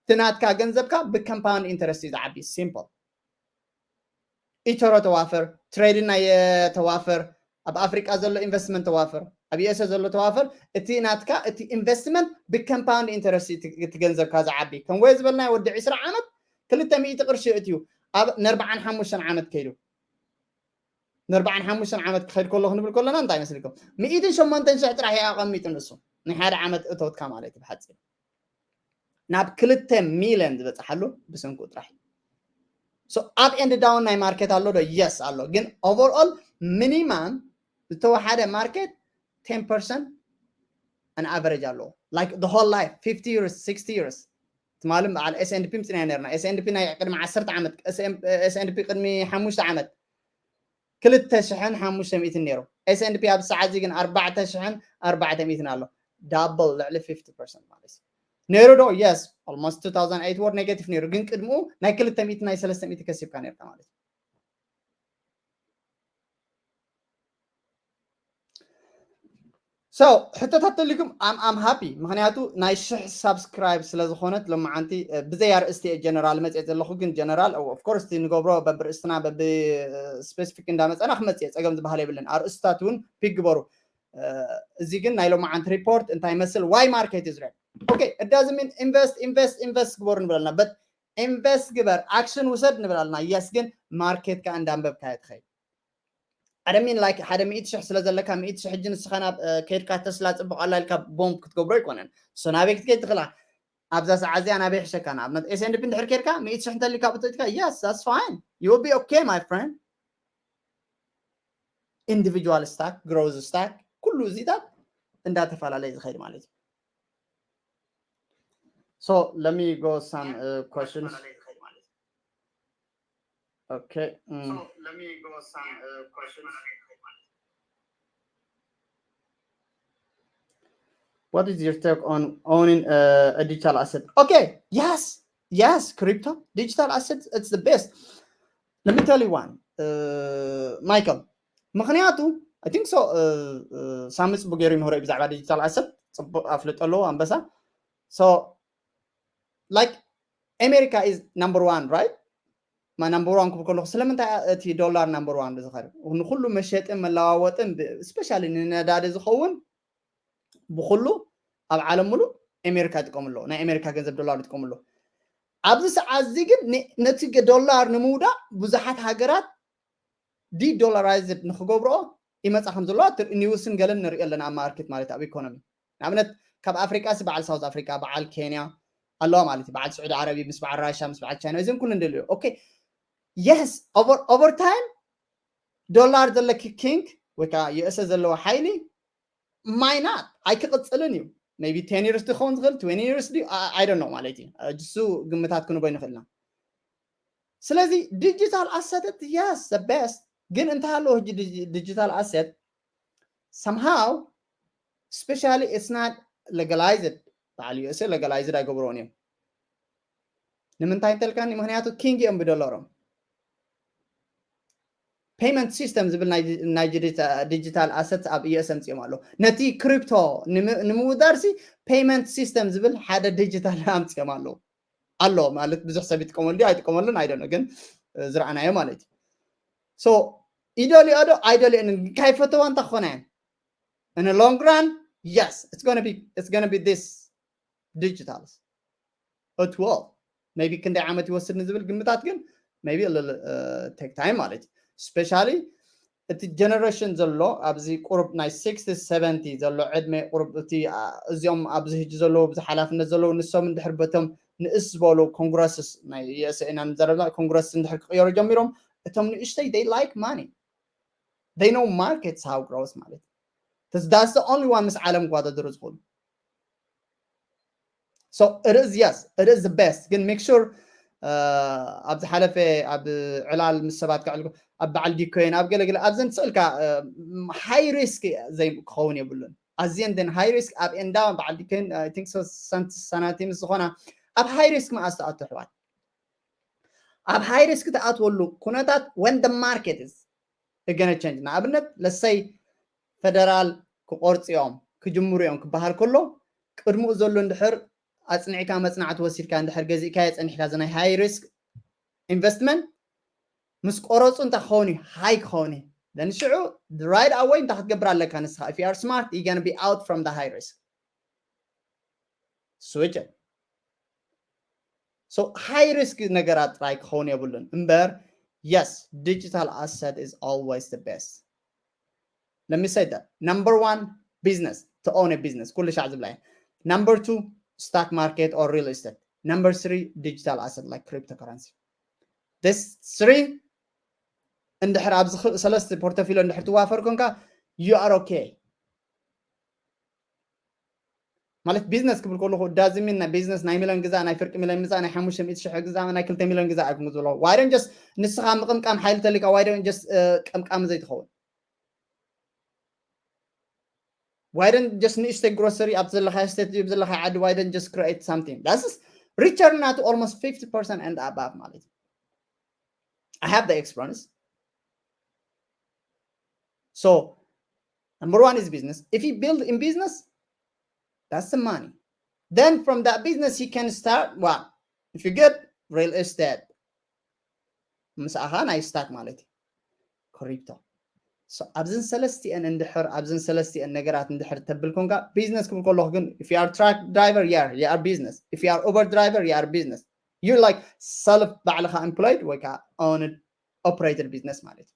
እቲ ናትካ ገንዘብካ ብ compound interest እዩ ዝዓቢ። ሲምፕል። ኢተሮ ተዋፈር፣ ትሬድን ናይ ተዋፈር፣ ኣብ ኣፍሪቃ ዘሎ ኢንቨስትመንት ተዋፈር፣ ኣብ ዩኤስኤ ዘሎ ተዋፈር። እቲ ናትካ እቲ ኢንቨስትመንት ብ compound interest እዩ እቲ ገንዘብካ ዝዓቢ። ከም ወየ ዝበልናዮ ወዲ ዕስራ ዓመት ክልተ ሚእቲ ቅርሺ እትዩ ኣብ ነርብዓን ሓሙሽተን ዓመት ከይዱ ነርብዓን ሓሙሽተን ዓመት ክኸይድ ከሎ ክንብል ከለና እንታይ መስልኩም? ሚእትን ሸሞንተን ሽሕ ጥራሕ እዩ ኣቐሚጡ ንሱ ናይ ሓደ ዓመት እቶትካ ማለት እዩ ብሓፂር ናብ ክልተ ሚልዮን ዝበፅሓሉ ብስንኩ ጥራሕ። So up and down ናይ ማርኬት ኣሎ ዶ? የስ ኣሎ። ግን overall ሚኒማም ዝተወሓደ ማርኬት ten percent an average ኣለዎ። Like the whole life fifty years sixty years ትማሊ በዓል S and P ምፅና ነርና። S and P ናይ ቅድሚ ዓሰርተ ዓመት S and P ቅድሚ ሓሙሽተ ዓመት ክልተ ሽሕን ሓሙሽተ ሚእትን ነይሩ። S and P ኣብ ሰዓት እዚ ግን ኣርባዕተ ሽሕን ኣርባዕተ ሚእትን ኣሎ። ዳብል ልዕሊ fifty percent ማለት እዩ። ነይሩ ዶ? የስ almost two thousand eight ወር ኔጌቲቭ ነይሩ። ግን ቅድምኡ ናይ ክልተ ሚእቲ ናይ ሰለስተ ሚእቲ ከሲብካ ነርካ ማለት እዩ። So ሕቶታት ተሊኩም I'm I'm happy ምክንያቱ ናይ ሽሕ ሳብስክራይብ ስለ ዝኾነት ሎማዓንቲ ብዘይ ኣርእስቲ እየ ጀነራል መፅየ ዘለኹ። ግን ጀነራል of course እቲ ንገብሮ በብርእስትና በብ ስፔሲፊክ እንዳመፀና ክመፅእ እየ። ፀገም ዝበሃል የብልን። ኣርእስታት እውን ፒክ ግበሩ። እዚ ግን ናይ ሎማዓንቲ ሪፖርት እንታይ ይመስል? Why market is red? Okay, it doesn't mean invest invest invest ግበሩ ንብለልና። But ኢንቨስት ግበር ኣክሽን ውሰድ ንብል ኣለና። የስ ግን ማርኬት ከ እንዳንበብካዮ ትኸይድ። I mean like ሓደ ሚእቲ ሽሕ ስለ ዘለካ ሚእቲ ሽሕ ሕጂ ንስኻ ናብ ከድካ ተስላ ፅቡቕ ኣላ ኢልካ ቦምብ ክትገብሮ ኣይኮነን። So ናበይ ክትከይድ ትኽእላ? ኣብዛ ሰዓት እዚኣ ናበይ ሕሸካ? ንኣብነት S and P እንድሕር ከድካ ሚእቲ ሽሕ እንተሊካ ብትእትካ yes that's fine, you will be okay my friend. Individual stock, growth stock ኩሉ እዚታት እንዳተፈላለየ ዝኸይድ ማለት እዩ። So let me go some uh, questions. Okay. Mm. What is your take on owning uh, a digital asset? Okay, yes. Yes, crypto, digital assets, it's the best. Let me tell you one, Michael. ምክንያቱ I think so ሳሚ ፅቡቅ ገይሩ ይምህሮ ብዛዕባ digital asset። ፅቡቅ ኣፍልጦ ኣለዎ ኣንበሳ። So like America is number one, right? ማ number one ክብል ከለኩ ስለምንታይ እቲ ዶላር number one ዝኸድ? ንኩሉ መሸጥን መለዋወጥን especially ንነዳዲ ዝኸውን ብኩሉ ኣብ ዓለም ሙሉእ ኣሜሪካ ይጥቀሙ ኣለዉ። ናይ ኣሜሪካ ገንዘብ ዶላር ይጥቀሙ ኣለዉ። ኣብዚ ሰዓት እዚ ግን ነቲ ዶላር ንምውዳእ ብዙሓት ሃገራት ዲዶላራይዝድ ንክገብርኦ ይመፃ ከም ዘለዋ ኒውስን ገለን ንሪኦ ኣለና ኣብ ማርኬት ማለት ኣብ ኢኮኖሚ። ንኣብነት ካብ ኣፍሪቃ ሲ በዓል ሳውዝ ኣፍሪካ፣ በዓል ኬንያ ኣለዋ ማለት እዩ። በዓል ስዑዲ ዓረቢ ምስ በዓል ራሻ ምስ በዓል ቻይና እዚም ኩሉ እንደልዮ። ኦኬ፣ የስ፣ ኦቨር ታይም ዶላር ዘለኪ ኪንግ ወይ ከዓ ዩኤስኤ ዘለዎ ሓይሊ ማይናት ኣይክቕፅልን እዩ። Maybe ten years ክኸውን ዝኽእል፣ twenty years ድዩ? I don't know ማለት እዩ። እሱ ግምታት ክንቦ ንኽእልና። ስለዚ digital asset, yes, the best። ግን እንተሃለዎ ሕጂ digital asset somehow especially it's not legalized። በዓል ዩኤስኤ legalized ኣይገብርዎን እዮም። ንምንታይ እንተልካኒ ምክንያቱ ኪንግ እዮም ብዶላሮም። Payment system ዝብል ናይ digital asset ኣብ ዩኤስ ኣምፅኦም ኣለዉ። ነቲ ክሪፕቶ ንምውዳር ሲ payment system ዝብል ሓደ digital ኣምፅኦም ኣለዉ። ኣሎ ማለት ብዙሕ ሰብ ይጥቀመሉ ኣይጥቀመሉን ኣይደነ ግን ዝረኣናዮ ማለት እዩ። So ይደልዮ ዶ ኣይደልዮን ካይፈተዋ እንታ ክኾና እየን። In a long run, yes, it's gonna be, it's gonna be this digitals. It will. Maybe ክንደይ ዓመት ይወስድ ንዝብል ግምታት ግን maybe take time ማለት እዩ። Especially እቲ ጀነሬሽን ዘሎ ኣብዚ ቁሩብ ናይ sixty seventy ዘሎ ዕድመ ቁሩብ እቲ እዚኦም ኣብዚ ሕጂ ዘለዉ ብዙ ሓላፍነት ዘለዉ ንሶም እንድሕር በቶም ንእስ ዝበሉ ኮንግረስስ ናይ ዩኤስኤ ኢና ንዘረብና ኮንግረስ እንድሕር ክቅየሩ ጀሚሮም እቶም ንእሽተይ they like money, they know markets how grows ማለት that's the only one ምስ ዓለም ክዋዳደሩ ዝኽእሉ። So it is, yes, it is the best ግን make sure ኣብ ዝሓለፈ ኣብ ዕላል ምስ ሰባት ክዕልኩ ኣብ በዓል ዲኮይን ኣብ ገለገለ ኣብዘን ስእልካ high risk ክኸውን የብሉን። ኣዝየን then high risk ኣብ ኤንዳ በዓል ዲኮይን I think so ሳንቲ ሳናቲም ዝኾና ኣብ high risk መኣስ ትኣቱ ኣሕዋት። ኣብ high risk ትኣትወሉ ኩነታት when the market is gonna change ንኣብነት let's say ፌደራል ክቆርፅዮም ክጅምሩ እዮም ክበሃል ከሎ ቅድምኡ ዘሎ እንድሕር ኣፅኒዕካ መፅናዕቲ ወሲድካ እንድሕር ገዚእካ የፀኒሕካ እዚ ናይ high risk investment ምስ ቆረፁ እንታይ ክኸውን እዩ high ክኸውን እዩ then ሽዑ right away እንታይ ክትገብር ኣለካ ንስኻ if you are smart you gonna be out from the high risk switch it so high risk ነገራት ጥራይ ክኸውን የብሉን እምበር yes digital asset is always the best let me say that number one business to own a business ኩሉ ሻዕ ዝብላ number two stock market or real estate number three digital asset like cryptocurrency this three እንድሕር ኣብዚ ሰለስተ portfolio እንድሕር ትዋፈር ኮንካ you are okay ማለት business ክብል ከለኹ doesn't mean ናይ business ናይ ሚሊዮን ግዛእ ናይ ፍርቂ ሚሊዮን ምዛእ ናይ ሓሙሽተ ሚእቲ ሽሕ ግዛእ ናይ ክልተ ሚሊዮን ግዛእ ኣይኩም ዝብሎ why don't just ንስኻ ምቕምቃም ሓይሊ ተሊካ why don't just ቀምቃሚ ዘይትኸውን why don't just ንእሽተይ grocery ኣብ ዘለኻ state ድዩ ዘለኻ ዓዲ why don't just create something that's return to almost fifty percent and above ማለት I have the experience so number one is business if you build in business that's the money then from that business you can start well if you get real estate ምሳኻ ናይ stock ማለት እዩ crypto ኣብዝን ሰለስቲአን እንድሕር ኣብዝን ሰለስቲአን ነገራት እንድሕር ተብል ኮንካ business ክብል ከለኹ ግን if you are truck driver yeah you are business if you are Uber driver you are business you like self ባዕልኻ employed ወይ ከዓ owned operated business ማለት እዩ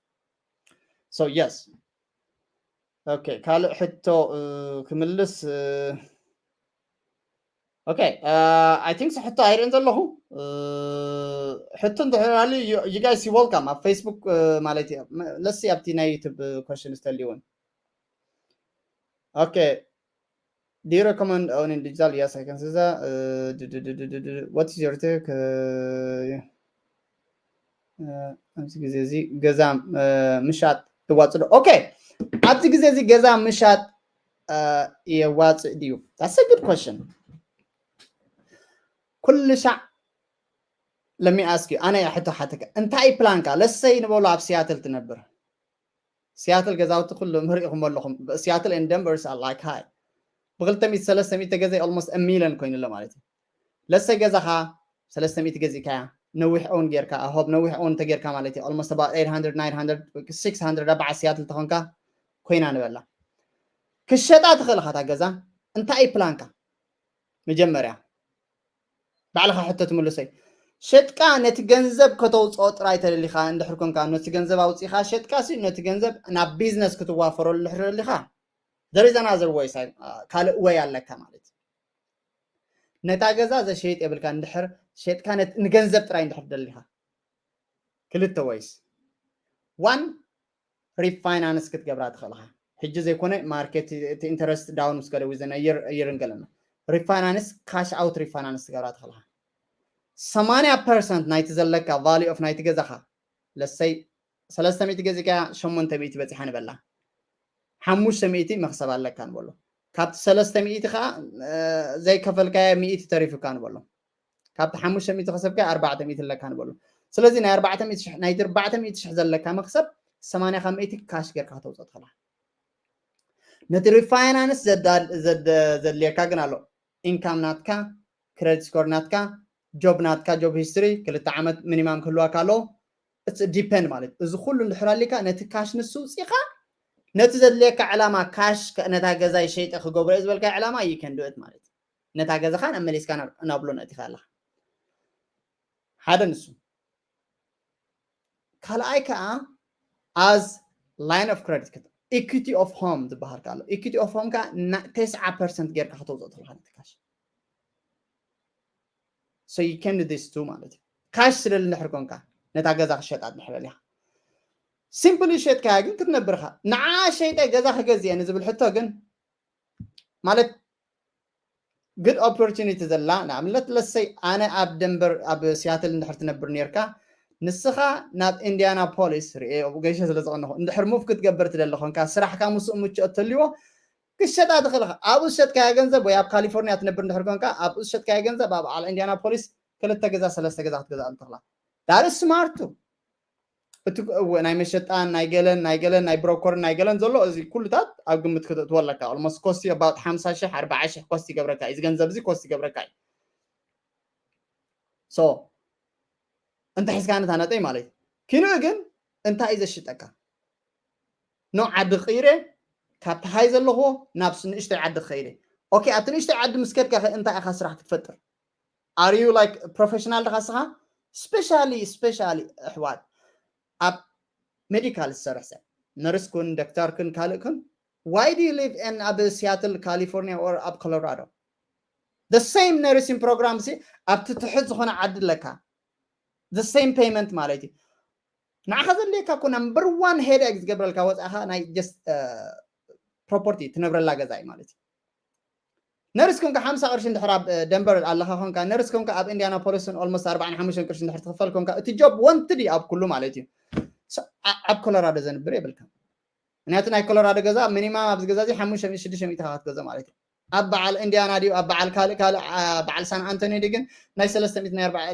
so yes okay ካልእ ሕቶ ክምልስ okay I think ሕቶ ኣይርእን ዘለኹ ሕቶ እንድሕር you guys you welcome ኣብ Facebook ማለት እዩ let's see ኣብቲ ናይ YouTube question ዝተልይውን okay do you recommend owning digital yes I can see that what is your take ኣብዚ ግዜ እዚ ገዛ ምሻጥ የዋፅእ ዶ okay ኣብዚ ግዜ እዚ ገዛ ምሻጥ የዋፅእ ድዩ that's a good question ኩሉ ሻዕ Let me ask you, ኣነ ሕቶ ሓተካ፣ እንታይ ፕላንካ? ለሰይ ንበሎ ኣብ ሲያትል ትነብር፣ ሲያትል ገዛውቲ ኩሉ ምርኢኹም ኣለኹም። ሲያትል and Denver are like high። ብክልተ ሚእቲ ሰለስተ ሚእቲ ተገዘ almost a million ኮይኑ ኣሎ ማለት እዩ። ለሰይ ገዛኻ ሰለስተ ሚእቲ ገዚእካያ፣ ነዊሕ እውን ጌርካ፣ I hope ነዊሕ እውን ተጌርካ ማለት እዩ። Almost about eight hundred, nine hundred, six hundred ኣብ በዓል ሲያትል ተኾንካ ኮይና ንበላ። ክሸጣ ትኽእል ኢኻ እታ ገዛ። እንታይ እዩ ፕላንካ? መጀመርያ ባዕልኻ ሕቶ ትምልሰይ። ሸጥካ ነቲ ገንዘብ ከተውፅኦ ጥራይ ተደሊኻ እንድሕር ኮንካ፣ ነቲ ገንዘብ ኣውፂኻ ሸጥካ ሲ ነቲ ገንዘብ ናብ ቢዝነስ ክትዋፈረሉ እንድሕር ደሊኻ፣ there is another way፣ ካልእ ወይ ኣለካ ማለት እዩ። ነታ ገዛ ዘሸይጥ የብልካ እንድሕር ሸጥካ ነት-፣ ንገንዘብ ጥራይ እንድሕር ደሊኻ፣ ክልተ ወይስ ዋን ሪፋይናንስ ክትገብራ ትኽእልኻ። ሕጂ ዘይኮነ ማርኬት እቲ ኢንተረስት ዳውን ምስ ገለ ዊዘን የር የርን ገለና ሪፋይናንስ ካሽ ኣውት ሪፋይናንስ ትገብራ ትኽእልኻ። ሰማንያ ፐርሰንት ናይቲ ዘለካ ቫልዩ ኦፍ ናይቲ ገዛኻ ለሰይ ሰለስተ ሚእቲ ገዚእካ ሸሞንተ ሚእቲ በፂሓ ንበላ ሓሙሽተ ሚእቲ መክሰብ ኣለካ ንበሎ። ካብቲ ሰለስተ ሚእቲ ከዓ ዘይከፈልካዮ ሚእቲ ተሪፉካ ንበሎ። ካብቲ ሓሙሽተ ሚእቲ ከሰብካ ኣርባዕተ ሚእቲ ኣለካ ንበሎ። ስለዚ ናይ ኣርባዕተ ሚእቲ ሽሕ ናይቲ ኣርባዕተ ሚእቲ ሽሕ ዘለካ መክሰብ ሰማንያ ካብ ሚእቲ ካሽ ጌርካ ከተውፅኦ ትኽእላ። ነቲ ሪፋይናንስ ዘድልየካ ግን ኣሎ። ኢንካም ናትካ፣ ክረዲት ስኮር ናትካ፣ ጆብ ናትካ፣ ጆብ ሂስትሪ ክልተ ዓመት ሚኒማም ክህልዋካ ኣለዎ። ዲፐንድ ማለት እዚ ኩሉ እንድሕር ኣሊካ ነቲ ካሽ ንሱ ውፅኢኻ ነቲ ዘድልየካ ዕላማ ካሽ ነታ ገዛይ ሸይጠ ክገብሮ እየ ዝበልካ ዕላማ ይከንድእት ማለት እዩ። ነታ ገዛኻ ናብ መሊስካ ናብ ብሎን ኣእቲኻ ኣለኻ። ሓደ ንሱ። ካልኣይ ከዓ as line of credit ኢኩቲ ኦፍ ሆም ዝበሃል ከዓ ኣሎ። ኢኩቲ ኦፍ ሆም ከዓ ተስዓ ፐርሰንት ጌርካ ከተውፅኦ ትኽእልካ ነቲ ካሽ። So you can do this too ማለት እዩ። ካሽ ስለ እንድሕር ኮንካ ነታ ገዛ ክሸጣ እንድሕር ደሊኻ ሲምፕሊ ሸጥካያ ግን ክትነብርካ ንዓ ሸይጠ ገዛ ክገዝእ እየ ንዝብል ሕቶ ግን ማለት good opportunity ዘላ ንኣብነት ለሰይ ኣነ ኣብ ደንበር ኣብ ሲያትል እንድሕር ትነብር ነርካ ንስኻ ናብ ኢንዲያና ፖሊስ ርኤ ገይሸ ስለ ዝቐነኹ እንድሕር ሙቭ ክትገብር ትደሊ ኮንካ ስራሕካ ምስኡ ምችኦ ተልዎ ክሸጣ ትኽእል ኢኻ። ኣብኡ ዝሸጥካዮ ገንዘብ ወይ ኣብ ካሊፎርኒያ ትነብር እንድሕር ኮንካ ኣብኡ ዝሸጥካዮ ገንዘብ ኣብ በዓል ኢንዲያና ፖሊስ ክልተ ገዛ ሰለስተ ገዛ ክትገዛእ ትኽእላ። ዳር ስማርቱ እቲ ናይ መሸጣን ናይ ገለን ናይ ገለን ናይ ብሮኮርን ናይ ገለን ዘሎ እዚ ኩሉታት ኣብ ግምት ክትእትዎ ኣለካ። ኦልሞስት ኮስቲ ኣባውት ሓምሳ ሽሕ ኣርባዓ ሽሕ ኮስቲ ይገብረካ እዩ። እዚ ገንዘብ እዚ ኮስቲ ይገብረካ እዩ። ሶ እንተ ሒዝካ ነታ ነጠይ ማለት እዩ። ኪንኡ ግን እንታይ እዩ ዘሽጠካ? ኖ ዓዲ ክይረ ካብቲ ሃይ ዘለኹዎ ናብ ንእሽተይ ዓዲ ክኸይደ። ኦኬ ኣብቲ ንእሽተይ ዓዲ ምስ ከድካ እንታይ ኢኻ ስራሕ ክትፈጥር? Are you like professional ድኻ ስኻ? ስፔሻሊ ስፔሻሊ ኣሕዋት ኣብ ሜዲካል ዝሰርሕ ሰብ ነርስ ኩን ዶክተር ኩን ካልእ ኩን why do you live in ኣብ ሲያትል ካሊፎርኒያ or ኣብ ኮሎራዶ? The same nursing program ሲ ኣብቲ ትሑት ዝኾነ ዓዲ ኣለካ። The same payment ማለት እዩ። ንዓኻ ዘድልየካ እኮ number one headache ዝገብረልካ ወፃእኻ ናይ just property ትነብረላ ገዛ እዩ ማለት እዩ። ነርስ ኮንካ ሓምሳ ቅርሺ እንድሕር ኣብ ደንበር ኣለኻ ኮንካ ነርስ ኮንካ ኣብ ኢንዲያና ፖሊስን ኦልሞስት ኣርባዓን ሓሙሽተን ቅርሺ እንድሕር ትኽፈል ኮንካ እቲ ጆብ ወንትድ እዩ ኣብ ኩሉ ማለት እዩ። ኣብ ኮሎራዶ ዘንብር የብልካ። ምክንያቱ ናይ ኮሎራዶ ገዛ ሚኒማም ኣብዚ ገዛ እዚ ሓሙሽተ ሚእቲ ሽዱሽተ ሚእቲ ኢኻ ክትገዝኦ ማለት እዩ። ኣብ በዓል ኢንዲያና ድዩ ኣብ በዓል ካልእ ካልእ በዓል ሳን ኣንቶኒ ድዩ ግን ናይ ሰለስተ ሚእቲ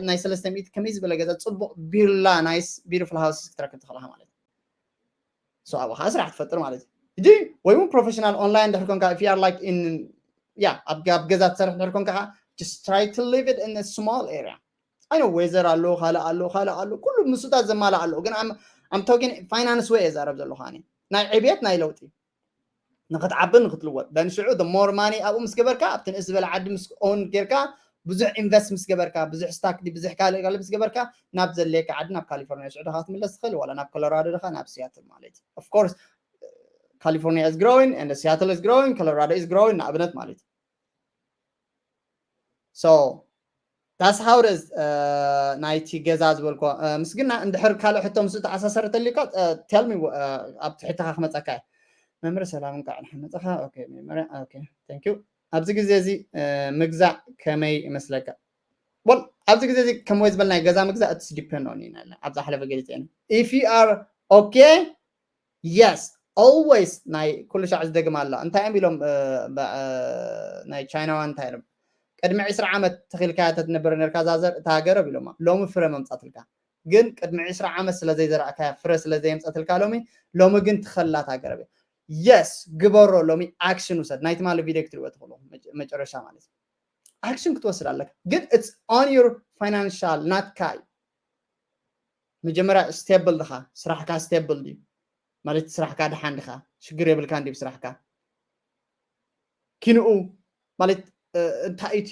ናይ ሰለስተ ሚእቲ ከመይ ዝበለ ገዛ ፅቡቕ ቢላ ናይስ ቢዩቲፉል ሃውስስ ክትረክብ ትኽእልኻ ማለት እዩ። ሶ ኣብኡ ከዓ ስራሕ ትፈጥር ማለት እዩ። ሕጂ ወይ እውን ፕሮፌሽናል ኦንላይን ድሕር ኮንካ if you are like in yeah ኣብ ገዛ ትሰርሕ ድሕር ኮንካ ከዓ just try to live it in a small area I know weather ኣሎ ካልእ ኣሎ ካልእ ኣሎ ኩሉ ምስኡታት ዘማልእ ኣሎ ግን I'm talking finance way እዛረብ ዘለኹ ኣነ ናይ ዕብየት ናይ ለውጢ ንክትዓቢ ንክትልወጥ then ሽዑ the more money ኣብኡ ምስ ገበርካ ኣብቲ ንእስ ዝበለ ዓዲ ምስ ኦን ጌርካ ብዙሕ ኢንቨስት ምስ ገበርካ ብዙሕ ስታክ ብዙሕ ካልእ ካልእ ምስ ገበርካ ናብ ዘድልየካ ዓዲ ናብ ካሊፎርኒያ ሽዑ ድኻ ክትምለስ ትኽእል ዋላ ናብ ኮሎራዶ ድኻ ናብ ሲያትል ማለት እዩ of course California is growing and Seattle is growing Colorado is growing ንኣብነት ማለት እዩ so that's how it is ናይቲ ገዛ ዝበልኮ ምስግና እንድሕር ካልእ ሕቶ ምስ ተዓሳሰረ ተልካ tell me ኣብቲ ሕቶኻ ክመፀካ እየ መምህር ሰላም እንኳዕ ደሓን መፀኻ okay መጀመርያ okay thank you ኣብዚ ግዜ እዚ ምግዛእ ከመይ ይመስለካ well ኣብዚ ግዜ እዚ ከም ወይ ዝበልናይ ገዛ ምግዛእ it's depend on you ኣብዛ ሓለፈ ገሊፀ if you are okay yes always ናይ ኩሉ ሻዕ ዝደግም ኣሎ እንታይ እዮም ኢሎም ናይ ቻይናዋ እንታይ ኢሎም ቅድሚ ዕስራ ዓመት ተኺልካያ ተትነብር ነርካ እዛ ዘር እታ ገረብ ኢሎማ ሎሚ ፍረ መምጻትልካ። ግን ቅድሚ ዕስራ ዓመት ስለ ዘይዘራእካያ ፍረ ስለ ዘየምጸትልካ ሎሚ ሎሚ ግን ትኸላ እታ ገረብ እያ። Yes ግበሮ። ሎሚ ኣክሽን ውሰድ። ናይ ትማሊ ቪድዮ ክትሪእዎ ትኽእሉ መጨረሻ ማለት እዩ። ኣክሽን ክትወስድ ኣለካ ግን it's on your financial ናትካ እዩ። መጀመርያ ስቴብል ድኻ? ስራሕካ ስቴብል ድዩ? ማለት ስራሕካ ድሓን ድኻ? ሽግር የብልካ እንዲ ስራሕካ ኪንኡ ማለት እንታይ እቲ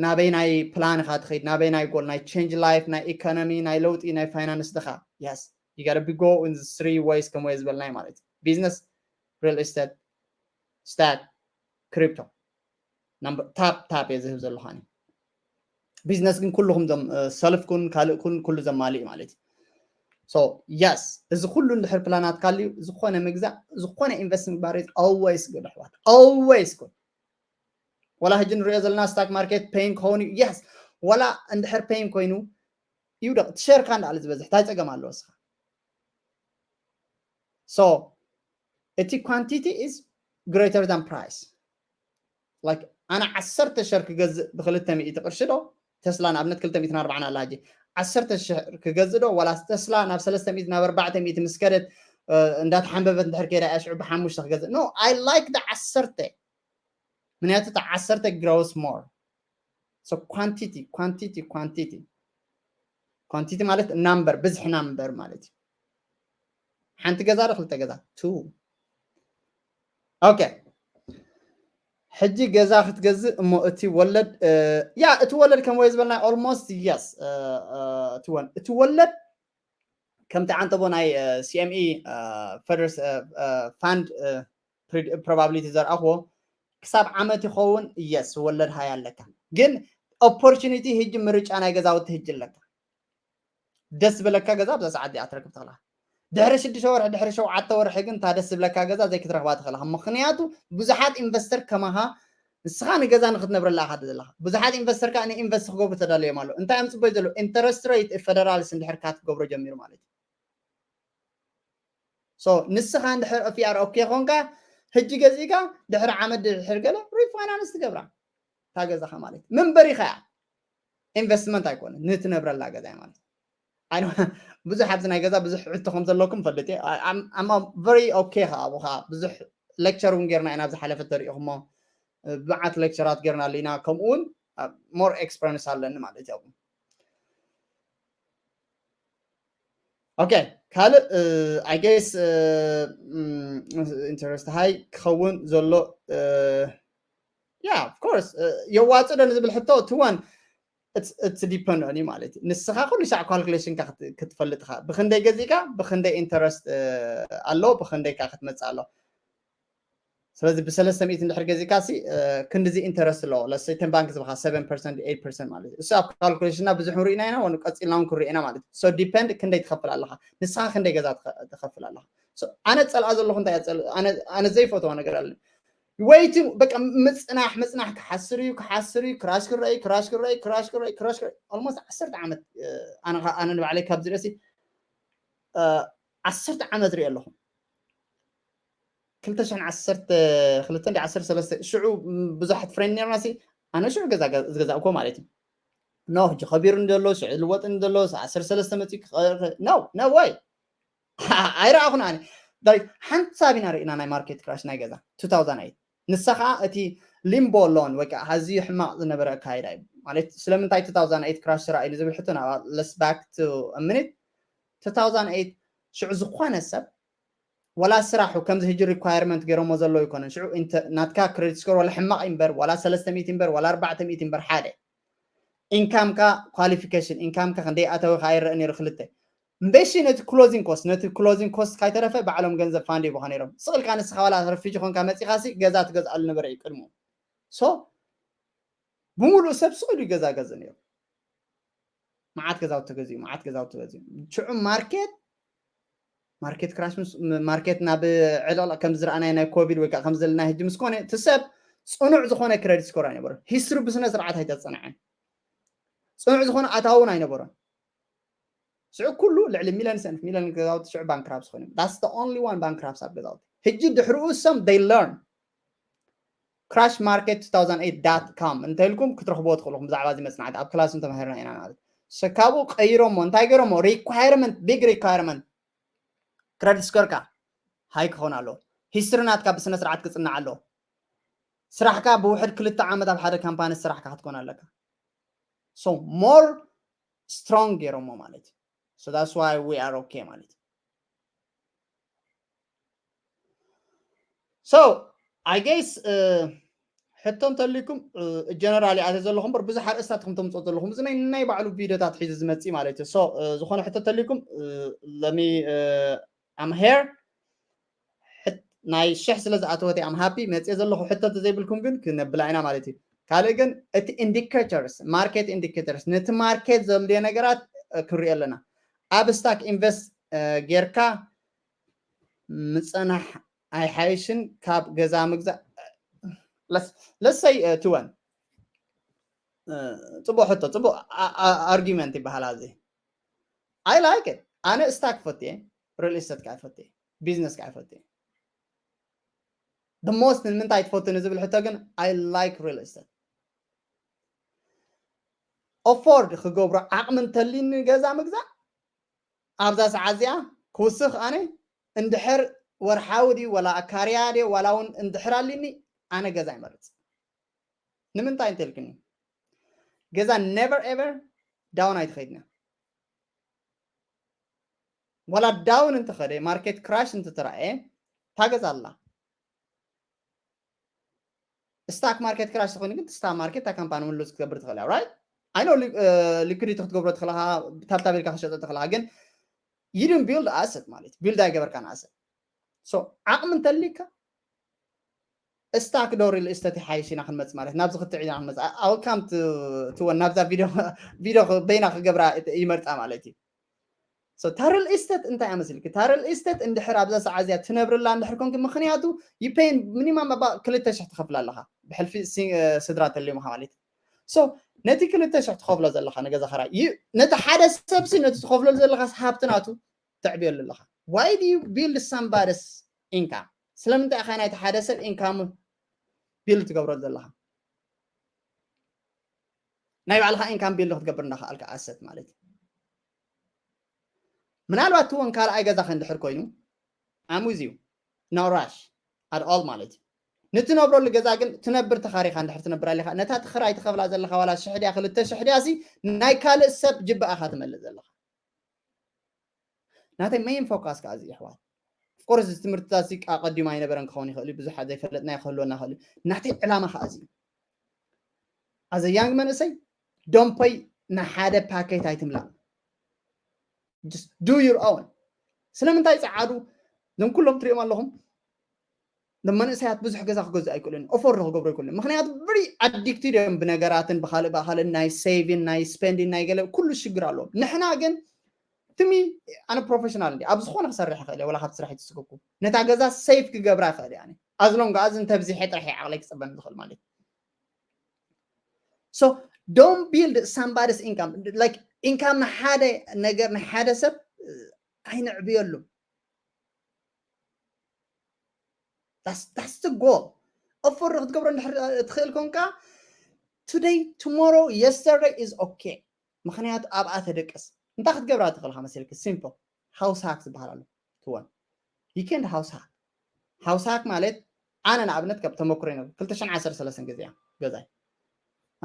ናበይ ናይ ፕላንካ ትኸይድ ናበይ ናይ ጎል ናይ ቸንጅ ላይፍ ናይ ኢኮኖሚ ናይ ለውጢ ናይ ፋይናንስ ድኻ? Yes you gotta be go in three ways ከም ወየ ዝበልናይ ማለት ቢዝነስ፣ ሪል ስቴት፣ ስታክ፣ ክሪፕቶ። ታፕ ታፕ እየ ዝህብ ዘለኹ ኣነ። ቢዝነስ ግን ኩልኹም ሰልፍኩን ካልእኩን ኩሉ ዘማልእ ማለት እዩ። So yes እዚ ኩሉ እንድሕር ፕላናት ካሊዩ ዝኾነ ምግዛእ ዝኾነ ኢንቨስት ምግባር is always good ኣሕዋት። Always good። ወላ ሕጂ ንሪኦ ዘለና ስታክ ማርኬት ፔን ክኸውን እዩ። Yes ወላ እንድሕር ፔን ኮይኑ ይውደቕ እቲ ሸርካ እንዳኣለ ዝበዝሕ እንታይ ፀገም ኣለዎ እስኻ? So እቲ quantity is greater than price. Like ኣነ ዓሰርተ ሸር ክገዝእ ብክልተ ሚእቲ ቅርሺ ዶ ተስላ ንኣብነት ክልተ ሚእትን ኣርባዓን ኣላ ሕጂ ዓሰርተ ሸር ክገዝእ ዶ ዋላ ተስላ ናብ ሰለስተ ሚእቲ ናብ ኣርባዕተ ሚእቲ ምስ ከደት እንዳተሓንበበት እንድሕር ከይዳ እያ ሽዑ ብሓሙሽተ ክገዝእ? No I like the ዓሰርተ ምክንያቱ እቲ ዓሰርተ grows more. So quantity quantity quantity quantity ማለት ናምበር ብዝሒ ናምበር ማለት እዩ። ሓንቲ ገዛ ዶ ክልተ ገዛ? Two። Okay ሕጂ ገዛ ክትገዝእ እሞ እቲ ወለድ ያ እቲ ወለድ ከም ወይ ዝበልና almost yes እቲ ወለድ ከምቲ ዓንተቦ ናይ CME ፈደርስ ፋንድ ፕሮባብሊቲ ዘርኣኽዎ ክሳብ ዓመት ይኸውን። Yes ወለድ ሃይ ኣለካ ግን ኦፖርቹኒቲ ህጂ ምርጫ ናይ ገዛውቲ ህጂ ኣለካ። ደስ ዝበለካ ገዛ ኣብዛ ሰዓት እዚኣ ትረክብ ትኽእላ። ድሕሪ ሽዱሽተ ወርሒ ድሕሪ ሸውዓተ ወርሒ ግን እታ ደስ ዝብለካ ገዛ ዘይክትረክባ ትኽእላ። ምክንያቱ ብዙሓት ኢንቨስተር ከማኻ ንስኻ ንገዛ ንክትነብረላ ኢኻ ዘለኻ። ብዙሓት ኢንቨስተር ከዓ ንኢንቨስት ክገብሩ ተዳለዮም ኣሎ። እንታይ እዮም ፅበዩ ዘለዉ? ኢንተረስት ሬት ፌደራልስ እንድሕር ካትገብሮ ጀሚሩ ማለት እዩ። So ንስኻ እንድሕር ኦፊኣር ኦኬ ኮንካ ሕጂ ገዚእካ ድሕሪ ዓመት ድሕር ገለ ሪፋይናንስ ትገብራ እታ ገዛኻ ማለት እዩ። መንበሪኻ እያ ኢንቨስትመንት ኣይኮነ ንትነብረላ ገዛ ማለት ብዙሕ ኣብዚ ናይ ገዛ ብዙሕ ሕቶ ከም ዘለኩም ፈልጥ እየ። I'm very okay ከዓ ኣብኡ ከዓ ብዙሕ ሌክቸር እውን ጌርና ኢና ኣብዚ ሓለፈ ተሪኢኹሞ ብመዓት ሌክቸራት ጌርና ኣለና ከምኡ እውን more experience ኣለኒ ማለት እዩ። Okay ካልእ I guess interest ሃይ ክኸውን ዘሎ yeah of course የዋፅእ ዶ ንዝብል ሕቶ እቲ one it's depend on you ማለት እዩ። ንስኻ ኩሉ ሻዕ ካልኩሌሽንካ ክትፈልጥ ኢኻ። ብክንደይ ገዚእካ ብክንደይ ኢንተረስት ኣሎ ብክንደይ ካ ክትመፅእ ኣሎ። ስለዚ ብሰለስተ ሚእቲ እንድሕር ገዚእካ ሲ ክንድዚ ኢንተረስት ኣለዎ። ለሰይ ተን ባንክ ዝበካ seven percent eight percent ማለት እዩ። እሱ ኣብ ካልኩሌሽንና ብዙሕ ንሪእና ኢና ወን ቀፂልና እውን ክንሪእና ማለት እዩ። So depend ክንደይ ትኸፍል ኣለካ ንስኻ ክንደይ ገዛ ትኸፍል ኣለካ። ኣነ ፀልኣ ዘለኹ እንታይ ኣነ ዘይፈትዋ ነገር ኣለ ወይቲ በቃ ምፅናሕ ምፅናሕ ክሓስር እዩ ክሓስር እዩ ክራሽ ክረይ ክራሽ ክረይ ክራሽ ክረይ ክራሽ ክረይ almost ዓሰርተ ዓመት ኣነ ንባዕለይ ካብዚ ርእሲ ዓሰርተ ዓመት ሪኦ ኣለኹ። ክልተ ሽሕን ዓሰርተ ክልተ እንዲ ዓሰርተ ሰለስተ ሽዑ ብዙሓት ፍሬንድ ነርና ሲ ኣነ ሽዑ ገዛ ዝገዛእኮ ማለት እዩ። ኖ ሕጂ ከቢሩ እንደሎ ሽዑ ልወጥ እንደሎ ዓሰርተ ሰለስተ መፂ no no way ኣይረኣኹን ኣነ። ሓንቲ ሳብ ኢና ርኢና ናይ ማርኬት ክራሽ ናይ ገዛ two thousand eight ንሳ ከዓ እቲ ሊምቦ ሎን ወይ ከዓ ኣዝዩ ሕማቕ ዝነበረ ኣካይዳ እዩ። ማለት ስለምንታይ two thousand eight ክራሽ ተራእዩ ንዝብል ሕቶ ናብ let's back to a minute two thousand eight ሽዑ ዝኾነ ሰብ ወላ ስራሑ ከምዚ ሕጂ ሪኳየርመንት ገይሮሞ ዘለዉ ይኮነን። ሽዑ ናትካ ክሬዲት ስኮር ዋላ ሕማቕ እምበር ዋላ ሰለስተ ሚእቲ እምበር ዋላ ኣርባዕተ ሚእቲ እምበር ሓደ ኢንካምካ ኳሊፊኬሽን ኢንካምካ ክንደይ ኣተወካ ኣይረአ ነይሩ ክልተ እምበሺ ነቲ ክሎዚንግ ኮስት ነቲ ክሎዚንግ ኮስት ካይተረፈ ባዕሎም ገንዘብ ፋንድ ይቦኻ ነይሮም። ስቕልካ ንስኻ ዋላ ረፊጂ ኮንካ መፂኻሲ ገዛ ትገዝኣሉ ነበረ እዩ ቅድሙ። ሶ ብምሉእ ሰብ ስቕ ኢሉ ገዛ ገዝእ ነይሩ። መዓት ገዛውቲ ተገዚኡ መዓት ገዛውቲ ተገዚኡ ሽዑ ማርኬት ማርኬት ክራሽ ማርኬት ናብ ዕልቕልቕ ከም ዝረኣናዮ ናይ ኮቪድ ወይ ከዓ ከም ዘለና ሕጂ ምስ ኮነ እቲ ሰብ ፅኑዕ ዝኾነ ክረዲት ስኮር ኣይነበሮን። ሂስትሪ ብስነ ስርዓት ኣይተፀንዐን። ፅኑዕ ዝኾነ ኣታውን ኣይነበሮን። ሽዑ ኩሉ ልዕሊ ሚሊዮን ሰንፍ ሚሊዮን ገዛውቲ ሽዑ ባንክራፕስ ኮይኖም that's the only one ባንክራፕስ ኣብ ገዛውቲ። ሕጂ ድሕሪኡ some they learn crash market two thousand eight dot com እንተልኩም ክትረኽብዎ ትኽእሉኹም። ብዛዕባ እዚ መፅናዕቲ ኣብ ክላስ ተማሂርና ኢና ማለት። So ካብኡ ቀይሮሞ እንታይ ገይሮሞ? Requirement, big requirement credit score ካ high ክኾን ኣለዎ። History ናትካ ብስነ ስርዓት ክፅናዕ ኣለዎ። ስራሕካ ብውሕድ ክልተ ዓመት ኣብ ሓደ ካምፓኒ ስራሕካ ክትኮን ኣለካ። So more strong ገይሮሞ ማለት እዩ። So that's why we are okay ማለት እዩ። So I guess ሕቶ እንተልይኩም፣ generally ኣተ ዘለኹም በር ብዙሕ ኣርእስታት ከም ተምፅኦ ዘለኹም እዚ ናይ ናይ ባዕሉ ቪዲዮታት ሒዙ ዝመፅእ ማለት እዩ። So ዝኾነ ሕቶ እንተልይኩም ለሚ I'm here። ናይ ሽሕ ስለ ዝኣተወት I'm happy መፅእ ዘለኹ። ሕቶ እንተዘይብልኩም ግን ክነብላ ኢና ማለት እዩ። ካልእ ግን እቲ indicators, market indicators ነቲ ማርኬት ዘድልዮ ነገራት ክንሪኦ ኣለና። ኣብ ስታክ ኢንቨስት ጌርካ ምፀናሕ ኣይሓይሽን ካብ ገዛ ምግዛእ? ለሰይ ትወን ፅቡቅ ሕቶ፣ ፅቡቅ argument ይበሃል። ኣዚ I like it። ኣነ ስታክ ፈትየ፣ ሪል ስቴት ከዓ ፈትየ፣ ቢዝነስ ከዓ ፈትየ። The most ንምንታይ ትፈቱ ንዝብል ሕቶ ግን I like real estate። Afford ክገብሮ ዓቕሚ እንተልኒ ገዛ ምግዛእ ኣብዛ ሰዓት እዚኣ ክውስኽ ኣነ እንድሕር ወርሓዊ ድዩ ወላ ካርያ ድዩ ዋላ እውን እንድሕር ኣሊኒ ኣነ ገዛ ይመርፅ። ንምንታይ እንተልክኒ ገዛ never ever down ኣይትኸይድና። ዋላ down እንተኸደ ማርኬት ክራሽ እንተተረኣየ እታ ገዛ ኣላ። ስታክ ማርኬት ክራሽ ተኾይኑ ግን ስታክ ማርኬት እታ ካምፓኒ ምሉስ ክትገብር ትኽእል እያ። Right? I know liquidity ክትገብሮ ትኽእልኻ፣ ታብታብ ኢልካ ክሸጦ ትኽእልኻ፣ ግን you didn't build asset ማለት build ኣይገበርካን asset። So ዓቕሚ እንተልካ ስታክ ዶ ሪል ስቴት ይሓይሽ ኢና ክንመፅ ማለት ናብዚ ክትዕ ኢና ክንመፅ። I'll come to one ናብዛ ቪዲዮ ቪዲዮ በይና ክገብራ ይመርፃ ማለት እዩ። So እታ ሪል ስቴት እንታይ ኣመስልክ? እታ ሪል ስቴት እንድሕር ኣብዛ ሰዓት እዚኣ ትነብርላ እንድሕር ኮንክ፣ ምክንያቱ you pay minimum ኣባ ክልተ ሽሕ ትኸፍል ኣለኻ ብሕልፊ ስድራ ተልዩምኻ ማለት እዩ። So ነቲ ክልተ ሽሕ ትኸፍሎ ዘለኻ ንገዛ ኸራይ ነቲ ሓደ ሰብሲ ነቲ ትኸፍለሉ ዘለኻስ ሃብቲ ናቱ ተዕብየሉ ኣለኻ። Why do you build somebody's income? ስለምንታይ ኢኻ ናይቲ ሓደ ሰብ ኢንካሙ ቢልድ ትገብረሉ ዘለኻ? ናይ ባዕልኻ ኢንካም ቢልድ ክትገብር እንዳኸኣልካ ኣሰት ማለት እዩ። ምናልባት ትወን ካልኣይ ገዛኸ እንድሕር ኮይኑ I'm with you, no rush at all ማለት እዩ። ንትነብረሉ ገዛ ግን ትነብር ተኻሪኻ እንድሕር ትነብር ኣለኻ ነታ ትኽራይ ትኸፍላ ዘለኻ ዋላ ሽሕ ድያ ክልተ ሽሕ ድያ ሲ ናይ ካልእ ሰብ ጅባኣኻ ትመልእ ዘለኻ። ናተይ ሜን ፎካስ ከዓ እዚ ይሕዋት ኦፍኮርስ እዚ ትምህርትታት እዚ ኣቀዲሙ ኣይነበረን ክኸውን ይኽእል እዩ። ብዙሓት ዘይፈለጥና ክህልወና ይኽእል እዩ። ናተይ ዕላማ ከዓ እዚ እዩ። ኣዘ ያንግ መንእሰይ ዶምፖይ ንሓደ ፓኬት ኣይትምላእ። Do your own። ስለምንታይ ፀዓዱ? እዞም ኩሎም ትሪኦም ኣለኹም መንእሰያት ብዙሕ ገዛ ክገዝእ ኣይክእሉን፣ ኦፎርድ ክገብሩ ኣይክእሉን። ምክንያቱ ብሪ ኣዲክትድ እዮም ብነገራትን ብካልእ ብኣካልን ናይ ሴቪን ናይ ስፔንዲን ናይ ገለ ኩሉ ሽግር ኣለዎም። ንሕና ግን ትሚ ኣነ ፕሮፌሽናል እንዲ ኣብ ዝኾነ ክሰርሕ ይኽእል እየ፣ ወላ ካብቲ ስራሕ ይትስከኩ ነታ ገዛ ሴፍ ክገብራ ይኽእል እየ። ኣዝሎንጋ እዚ እንተብዚሐ ጥራሕ ዓቕለይ ክፀበኒ ዝኽእል ማለት እዩ። So don't build somebody's income. Like ኢንካም ንሓደ ነገር ንሓደ ሰብ ኣይንዕብየሉ። That's the goal. ኦፈር ክትገብሮ እንድሕር ትኽእል ኮንካ today, tomorrow, yesterday is okay። ምክንያቱ ኣብኣ ተደቅስ እንታይ ክትገብራ ትኽእልካ መሰልክ? ሲምፕል ሃውስ ሃክ ዝበሃል ኣሎ። ትወን ዊኬንድ ሃውስ ሃክ። ሃውስ ሃክ ማለት ኣነ ንኣብነት ካብ ተመክሮ ይነብ ክልተ ሽሕን ዓሰርተ ሰለስተን ገዚኣ ገዛይ